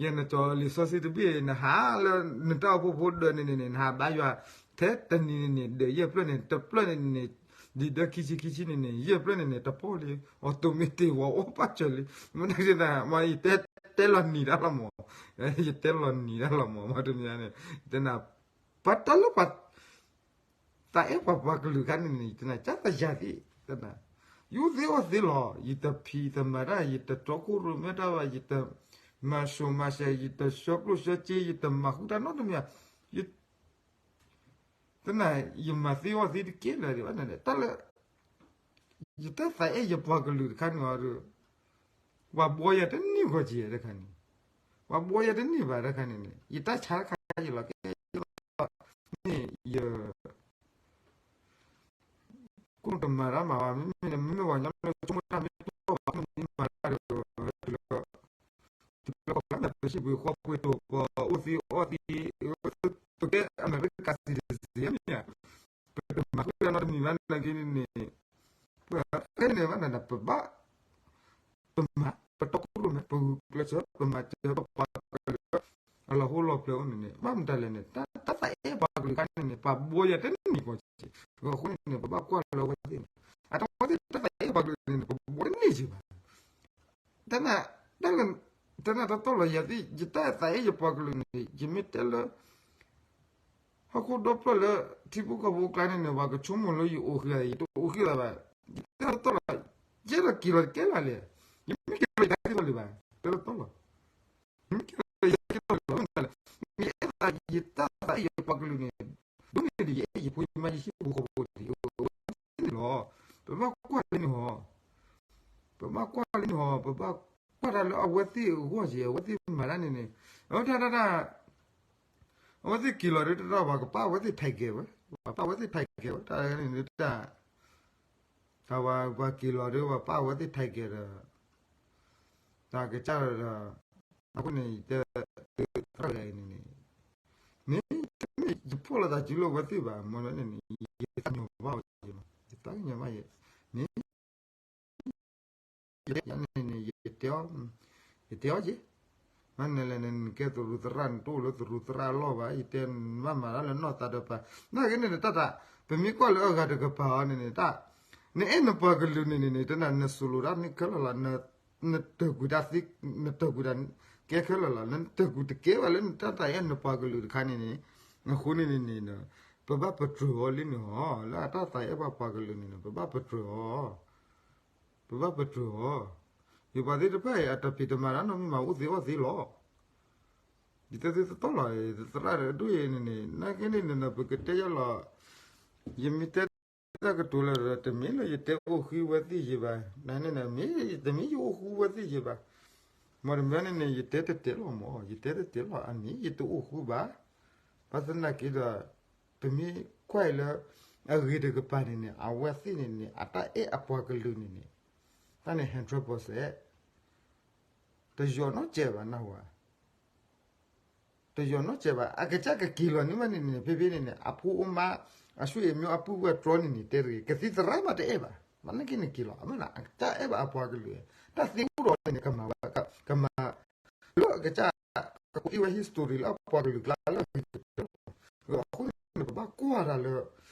ယဲနကၠီလံာ်စီဆှံတဘ့ၣ် နဟးလၢနတၢ်အိၣ်ဖှိၣ်ဖိဒၢးန့ၣ်န့ၣ်န့ၣ် နဟးဘါယွၤ, ထဲတနံၤန့ၣ်န့ၣ် ဒၢးယဲၢ်ဖျၢၣ်န့ၣ် တဖျၢၣ်န့ၣ်န့ၣ်, ဒံးဒၢခံဆံခံဆံန့ၣ်န့ၣ် ယဲၢ်ဖျၢၣ်န့ၣ်န့ၣ် တပီၢ်လံ, အီၣ်တိၢ်မ့ၢ်တ့ၢ်ဝဲအိၣ်ပာ်စၢၤလံ. မ့ၢ်နက့နၤ မ့ၢ်ယတဲလီၤနံၤတၢ်လီၤမး, ယတဲလီၤနံၤတၢ်လီၤမး မ့ၢ်တမံၤန့ၣ်, ယတဲနၤ, ပှၤတၢ်လၢပှၤ သးအဲၣ်ပှၤပှၤကလုာ်ခါန့ၣ်န့ၣ် ယတဲနၤ ကၢ်သယၤသ့ၣ်, ယအိၣ်သ့အီၣ်သ့လီၤ. ယတဖံးတမၤတၢ်, ယတတီခိၣ်ရိၣ်မဲတၢ်ဘၣ်, ယတမၤစိၤမၤစဲး, ယတဆှၢကျိၣ်ဆှၢစ့, ယတမၤဃုတၢ်နီတမံၤ, ယတဲနၤ ယမၤသ့အီၣ်သ့တက့ၢ်လၢၤဒံးဘၣ်န့ၣ်, တၢ်လၢ ယတၢ်သးအဲၣ်ယပှၤကလုာ်တခါန့ၣ်အီၤဒီး ပှၤဘှီယၤတန့ၢ်ဂီၤက့ၤတခါန့ၣ်, ပှၤဘှီယၤတန့ၢ်ဘၣ်တခါန့ၣ်န့ၣ် ယတၢ်ဆါတခါယလီၤကဲ, မ့ၢ်ယ ကိၣ်တမၤတၢ်မၤဘၣ်, မ့မ့ၢ်မ့ၢ်ပှၤကညီလၢဆိကမိၣ်တၢ်မ့ၢ်တအိၣ်ဘၣ် မ့ၢ်မၤတၢ်ဒီး တုၤလၢ တုၤလၢပှၤကျါန့ၣ် ပဟံၣ်ပူၤဃီပူၤတိၤပှၤအိၣ်သ့အီၣ်သ့, ပကဲအမဲရကၤ citizen မ့ၢ်ဧါ, ပတမၤဃုာ်တၢ်နီတမံၤဘၣ်နာ်က့န့ၣ်န့ၣ်, ပဖဲန့ၣ်ဘၣ်နၤ ပဘၣ် ပမၤ ပတီခိၣ်ရိၣ်မဲ ပဂုာ်ကျဲးစၢး ပမၤစၢၤပပှၤကလုာ် အလီၤဟိလီၤဖျဲးအိၣ်န့ၣ်န့ၣ် ဘၣ်မတၤလဲၣ်န့ၣ် တၢ်သးအဲၣ်ပှၤကလုာ်ခါန့ၣ်န့ၣ် ပှၤဘှီယၤတန့ၢ်ဂီၤက့ၤ, အဃိန့ၣ်န့ၣ် ပဘၣ်ကွၢ်လၢအဝဲသ့ၣ်န့ၣ် အတဝဲသ့ၣ်တၢ်သးအဲၣ်ပှၤကလုာ်န့ၣ်န့ၣ် ပဘှီတန့ၢ်က့ၤဘၣ်. တၢ်န တၢ်လၢ တၢ်နတတီၢ်လီၤ ယၤသ့ၣ် ယတၢ်သးအဲၣ်ယပှၤကလုာ်န့ၣ် ယမ့ၢ်တဲလၢ ဟီၣ်ခိၣ်ဒီဖျၢၣ်လၢ ထံဖိကီၢ်ဖိအကျါန့ၣ်န့ၣ် ပှၤကဆိကမိၣ်လၢယအိၣ်ဃုာ် ယတအိၣ်ဃုာ်လၢၤဘၣ်. ယတၢ်တတီၢ်လီၤ ယဲဒီးက့ၤလီၤတကဲလၢၤလဲၣ်. ယမ့ၢ်က့ၤလီၤယတၢ်က့ၤလီၤလံၤဘၣ် တၢ်တတီၢ်လီၤ. ယမ့ၢ်က့ၤလီၤယတၢ်က့ၤလီၤလံၤဘၣ် မ့ၢ်တလဲၣ်. ယတၢ်သးအဲၣ်ယပှၤကလုာ်န့ၣ် ဒိၣ်န့ၢ်ဒံးယအဲၣ်ယဖိယမါယဟံၣ်ဖိဃီဖိန့ၣ် ယအိၣ်ဝဲသ့ၣ်န့ၣ်လီၤ. ပဘၣ်ကွၢ်လၢန့ၣ်ဟီ ပဘၣ်ကွၢ်လၢန့ၣ်ဟီ ပဘၣ်ကွၢ်တၢ်လၢအဝဲသ့ၣ်အဂီၢ်က့ၤ အဝဲသ့ၣ်မၤတၢ်န့ၣ်န့ၣ် အဝဲတၢ်တၢ်တၢ် အဝဲသ့ၣ်က့ၤလီၤဒီးတၢ်တၢ် ပှၤကပာ်အဝဲသ့ၣ် ticket ဝဲ ပှၤပာ်အဝဲသ့ၣ် ticket ဝဲ တၢ်န့ၣ်တၢ် တၢ်ဝဲပှၤက့ၤလီၤဒီး ပှၤပာ်အဝဲသ့ၣ် ticket ဒီး တၢ်ကစၢ်ဒီး အဃိန့ၣ် ယတဲ သရၣ်ဂၤအံၤန့ၣ်န့ၣ် မ့ၢ်တမ့ၢ်ယဖှိၣ်လီၤသးစုလၢအဝဲသ့ၣ်ဘၣ် မ့ၢ်န့ၣ်န့ၣ် ယသးကညီၤဘၣ်ဝဲယမး ယသးကညီၤဘၣ်ယ မ့ၢ် ယန့ၣ်န့ၣ် ယတဲအီၤ ယတဲအီၤက့ၤ မ့ၢ်နလဲၣ်န့ၣ် နကဲသရူးသရၣ် နတအိၣ်လၢသရူးသရၣ်အလီၢ်ဘၣ် ယတဲနဘၣ်မၤတၢ်လၢနီၢ်သးဒီးပှၤ နာ်က့န့ၣ် တၢ်တၢ် ပမ့ၢ်ကွၢ်လၢအဂၤတကပၤအီၤန့ၣ်န့ၣ် တၢ် နအဲၣ်နပှၤကလုာ်န့ၣ်န့ၣ်န့ၣ် တနၤနစူးလိာ်တၢ်န့ၣ်ခဲလၢာ်လီၤ နတၢၢ်ကွံာ်တၢ်သ့ နတၢၢ်ကွံာ်တၢ်ကဲခဲလၢာ်လီၤ နတၢၢ်ကွံာ်တကဲဘၣ်လၢနတၢ်သးအဲၣ်နပှၤကလုာ်တခါန့ၣ်န့ၣ် အဃိန့ၣ်န့ၣ်န့ၣ် ပဘၣ်ပတြၢၤအီၤလံန့ၣ်ဟီ လၢအတၢ်သးအဲၣ်ပှၤပှၤကလုာ်န့ၣ်န့ၣ် ပဘၣ်ပတြၢၤအီၤ ပဘၣ်ပတြၢၤအီၤ ယပှၤသ့ၣ်တဖၣ်အံၤ အတၢ်ဖံးတမၤတၢ်နီတမံၤမး အိၣ်သ့အီၣ်သ့လီၤ ယတဲသုတတီၢ်လီၤ သရၣ်ဒိၣ်အံၤန့ၣ်န့ၣ် နာ်က့န့ၣ်န့ၣ် ပကတဲယလီၤ ယမ့ၢ်တဲတၢ်ကတိၤလၢ တမ့ၢ်လၢယတဲအိၣ်ဃုဝဲသ့ၣ်ယဘၣ် နန့ၣ်န့ၣ် မ့ၢ် တမ့ၢ်ယအိၣ်ဃုဝဲသ့ၣ်ယဘၣ် မ့ၢ်တမ့ၢ်န့ၣ်န့ၣ် ယတဲတတဲလီၤမး ယတဲတတဲလီၤ အမ့ၢ်ယတအိၣ်ဃုဘၣ် ဘၣ်ဆၣ်သနာ်က့ဒီး ပမ့ၢ်ကွၢ်အံၤလၢ အဂ့ၤတကပၤန့ၣ်န့ၣ် အဝဲသ့ၣ်န့ၣ်န့ၣ် အတၢ်အဲၣ်အပှၤကလုာ်န့ၣ်န့ၣ် တၢ်န့ၣ် hundred percent တယီၤနီတစဲးဘၣ် နၢ်ဟူဧါ တယီၤနီတစဲးဘၣ် အကစၢ်ကက့ၤလီၤန့ၣ်မးန့ၣ်န့ၣ် ဖဲဖဲန့ၣ်န့ၣ် အဖိအမါ အဆွေအမျိုး အပုၢ်ဝဲၢ်တြီန့ၣ်န့ၣ် တဲတဂ့ၤ ကသံၣ်သရၣ်မးတအဲၣ်ဘၣ် မ့ၢ်နာ်က့န့ၣ်က့ၤလီၤ အမ့ၢ်နၤ အတၢ်အဲၣ်ဘၣ်အပှၤကလုာ် တၢ်သ့အိၣ်ဒီးန့ၣ် ကမၤဝဲ ကမၤ လၢအကစၢ် ကကွၢ်အံၤဝဲ history လၢအပှၤကလုာ်ကျါလၢအဂ့ၤကတၢၢ် အဃိန့ၣ် ပဘၣ်ကွၢ်တၢ်လၢ အဂ့ၤတ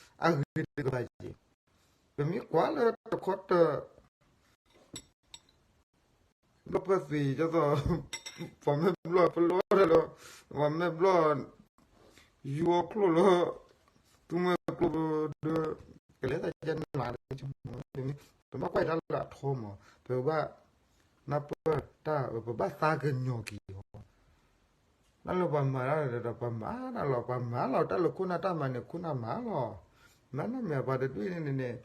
ကပၤက့ၤ ပမ့ၢ်ကွၢ်လၢတခီတ ဘျီၣ်ပၢၢ်သ့ၣ် ဒ်သိး ပှၤမဲာ်ဘျီၣ်ပလီၢ်တၢ်လၢ ပှၤမဲာ်ဘျီၣ် ယူအီၤချိၣ်လၢ သူမွဲကျိဒီး ကလဲၤသးကနၣ် ပဘၣ်ကွၢ်တၢ်လၢအထီမး ပဘၣ် နၢ်ပၢၢ်တၢ် ပဘၣ်သးကညီၤက့ၤအီၤ တၢ်လၢပှၤမၤတၢ်ဒီးပှၤမၤတၢ်လီၤ ပှၤမၤလီၤ တၢ်လၢခိၣ်နၢ်တၢ်မၤန့ၣ် ခိၣ်နၢ်မၤလီၤ မ့ၢ်နမ့ၢ်ပှၤတဒူၣ်အံၤန့ၣ်န့ၣ်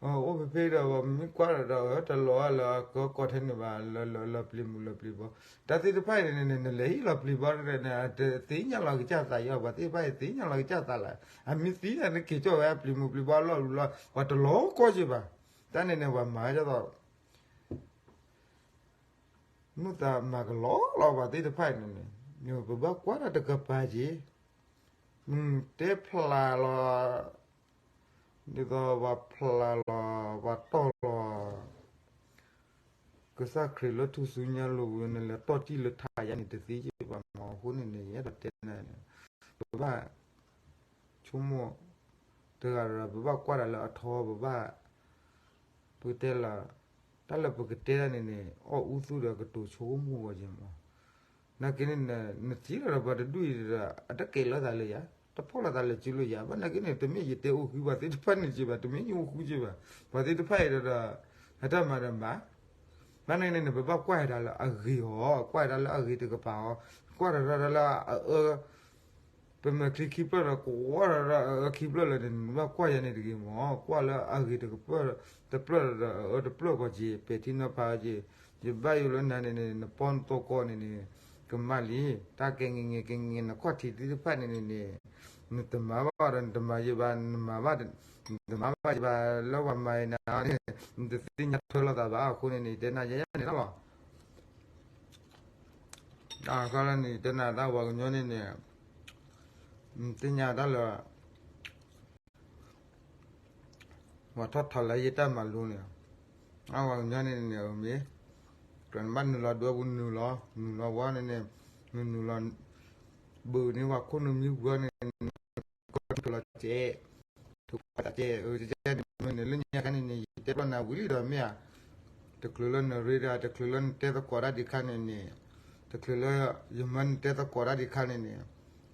အိၣ်ဖဲဖဲဒီး ပမ့ၢ်ကွၢ်ဒီး တလီၤလၢကီၢ်ထဲန့ၣ်ဘၣ်, လၢလၢပျံၤမုၢ်လၢပျံၤဘီ, တၢ်သ့ၣ်တဖၣ်အံၤန့ၣ် နလဲၤဟံၣ်လီၤပျံၤဘီတဖၣ်န့ၣ် တသ့ၣ်ညါလီၤကစၢ်သးယီၤ, ပှၤသ့ၣ်တဖၣ်အံၤသ့ၣ်ညါလီၤကစၢ်သးလၢ အမ့ၢ်သံန့ၣ် နက့ၤကၠီၣ်ဝဲအပျံၤမုၢ်ပျံၤဘီအလီၢ်လူၤလီၤ, ပှၤတလီၤကီၢ်က့ဘၣ်. တၢ်န့ၣ်န့ၣ် ပှၤမၤဒ်သိး မုၢ်သးမၤကလီလီၤ ပှၤသ့ၣ်တဖၣ်အံၤန့ၣ်န့ၣ်, ပဘၣ်ကွၢ်တၢ်တကပၤက့ၤ, တဲဖျါလီၤ, ဒ်သိးပှၤဖျါလီၤ, ပှၤတီၢ်လီၤ ကစၢ်ခရံာ်လၢထူၣ်စုညါလိၤဝဲ နလဲၤတီၢ်တံၢ်လၢထးယါန့ၣ် တသ့က့ဘၣ်မး. အဃိန့ၣ်န့ၣ် ယအဲၣ်ဒိးတဲနၤန့ၣ်, ပဘၣ်ဆိကမိၣ်တဂၤဒီး ပဘၣ်ကွၢ်တၢ်လၢအထီ, ပဘၣ် ပတဲလီၤ, တၢ်လၢပကတဲတၢ်န့ၣ်န့ၣ် အီၣ်အူသူၣ်ဒီးကတိၤဆိကမိၣ်ဂီၤက့ၤမး. နာ်က့န့ၣ် နထံၣ်လီၤဒီးပှၤတဒူၣ်အံၤဒီး အတကဲးလီၤသးလၢယၤ, တဖီၣ်လီၤသးလၢစုလိာ်ယၤ, ဘၣ်နာ်က့န့ၣ် တမ့ၢ်ယတဲအိၣ်ဃုပှၤသ့ၣ်တဖၣ်န့ၣ်က့ဘၣ်, တမ့ၢ်ယအိၣ်ဃုက့ဘၣ်, ပှၤသ့ၣ်တဖၣ်အံၤဒီး အတၢ်မၤဒီးမၤ ဘၣ်နာ်က့န့ၣ် ပဘၣ်ကွၢ်တၢ်လၢအဂ့ၤအီၤ, ကွၢ်တၢ်လၢအဂ့ၤတကပၤအီၤ, ကွၢ်တၢ်လၢအအၢ ပမဲာ်ချံခံဖျၢၣ်ဒီး ကွၢ်တၢ်လၢအအၢခံဖျၢၣ်လၢန့ၣ် နဘၣ်ကွၢ်ယၤန့ၣ်တဂ့ၤမး, ကွၢ်လၢအဂ့ၤတကပၢၢ် တဖျၢၣ်ဒီးအအၢတဖျၢၣ်ဂီၤက့ၤ, ပဲာ်ထံနီၤဖးက့ၤ, ယဘၣ်ယိၣ်လၢနၤန့ၣ်န့ၣ် နပီနသီကီးန့ၣ်န့ၣ် ကမၣ်လံ, တၢ်ကဲငဲၤငဲၤကဲငဲၤ နခီၣ်ထံးသ့ၣ်တဖၣ်န့ၣ်န့ၣ်န့ၣ် နတမၤဘၣ်ဒီး နတမၤယဘၣ်, နမၤဘၣ် နတမၤဘၣ်ယဘၣ် လၢပှၤမၤနၤန့ၣ် နတသ့ၣ်ညါထွဲလိာ်သးဘၣ်. အဃိန့ၣ်န့ၣ် တဲနၤယဲန့ၣ်လီၤ. အခီလၢန့ၣ် တဲနၤတၢ်ဝၤကညီန့ၣ်န့ၣ် နသ့ၣ်ညါတၢ်လၢ ပှၤထီၣ်ထီလၢယတၢ်မၤလိန့ၣ်, အဝၤကညီန့ၣ်န့ၣ် အမ့ၢ် ကြၢးနဘၣ်နုာ်လီၤဒွဲပူၤနုာ်လီၤ, နုာ်လီၤဝဲန့ၣ်န့ၣ်, နနုာ်လီၤ ဘုးန့ၢ်ဝဲခိၣ်နူာ်မံဝဲန့ၣ် နကထုးလီၤစဲး, ထုးကွၢ်တၢ်စဲး အကဲန့ၣ် မ့ၢ်န့ၣ်လၢညါခါန့ၣ်န့ၣ် ယတဲပျီနၤဝံၤလံဒီးမ့ၢ်ဧါ, တချုးလၢနရ့ဒီး တချုးလၢနတဲသကိးတၢ်ဒံးခါန့ၣ်န့ၣ်, တချုးလၢယမၢနတဲသကိးတၢ်ဒံးခါန့ၣ်န့ၣ်,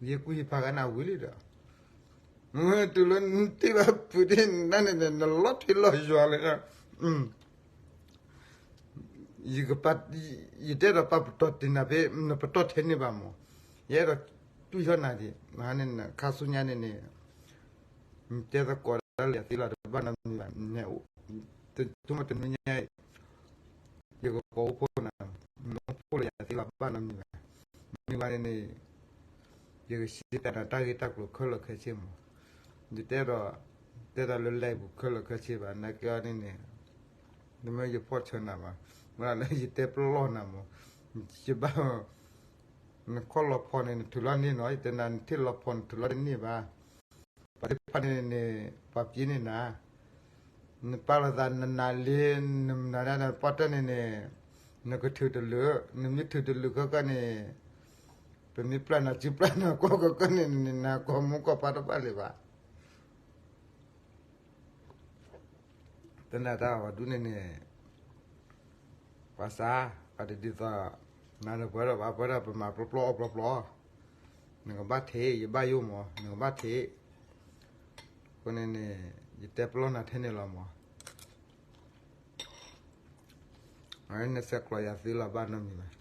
ယကွၢ်ယဖးဂၤနၤဝံၤလံဒီး မ့ၢ်တုၤလၢနတ့ၢ်ဘၣ်ဖုးတ့ၢ်နၤန့ၣ်န့ၣ် နလီၤထံလီၤယွၤလၢ ယကပာ်, ယတအဲၣ်ဒိးပာ်ပတီၢ်တ့ၢ်နၤဖဲ နပတီၢ်ထဲန့ၣ်ဘၣ်မး, ယအဲၣ်ဒိးတူၢ်ထီၣ်နၤဒံး, နခါဆူညါန့ၣ်န့ၣ်, နတဲသကိးတၢ်လၢယၤသ့လီၤတဘၣ်နီတမံၤဘၣ်, န, တမ့ၢ်တနွံညါ ယကကိးအိၣ်ဖှိၣ်နၤ, နအိၣ်ဖှိၣ်လၢယၤသ့လီၤဘၣ်နီတမံၤဘၣ်, မ့ၢ်ဘၣ်န့ၣ်န့ၣ် ယကစံးတၢ်နၤတၢ်ဂ့ၢ်တၢ်ကျိၤခဲလၢာ်ခဲဆ့မး, ယတအဲၣ်ဒိး, တဲတၢ်လၢလဲၤပူၤခဲလၢာ်ခဲဆ့ဘၣ်, နာ်က့အီၤန့ၣ်န့ၣ်, တမ့ၢ်ယဖီၣ်ဆၢနၤဘၣ်, ဝဲဒၣ်လၢယတဲပျီနၤမး, ယဘၣ် နခီၣ်လီၤဖီန့ၣ် နထုးလီၤန့ၢ်နီၤ, ယတဲနၤ နထံၣ်လီၤဖီ နထုးလီၤတန့ၢ်ဘၣ်, ပှၤသ့ၣ်တဖၣ်န့ၣ်န့ၣ် ပှၤပျ့ၤန့ၢ်နၤ, နပာ်လီၤသးနနၤလံ, နမနၤဒၣ်နပီၣ်တၢၢ်န့ၣ်န့ၣ်, နကထုးတလုာ်, နမ့ၢ်ထုးတလုာ်ခဲကၢန့ၣ်, ပမ့ၢ်ပျၢ်နၤစုပျၢ်နၤကီၢ်ကၢန့ၣ် နနၤကီၢ်မိၢ်ကီၢ်ပၢ်တဖၣ်လၢၤဘၣ်. တနၤတၢ်ဝဲဒၣ်န့ၣ်န့ၣ်, ပှၤစး, ပှၤတဒ်သိး, နၤနပှဲၤဒီးပှၤပှဲၤဒီးပမၤပျီပျီအီၣ်ပျီပျီ, နကဘၣ်ထံး ယဘၣ်ယိၣ်မး နကဘၣ်ထံး, အဃိန့ၣ်န့ၣ်, ယတဲပျီနၤထဲန့ၣ်လီၤမး, နဆဲးကျိးယၤသ့လီၤဘၣ်နီတမံၤဘၣ်,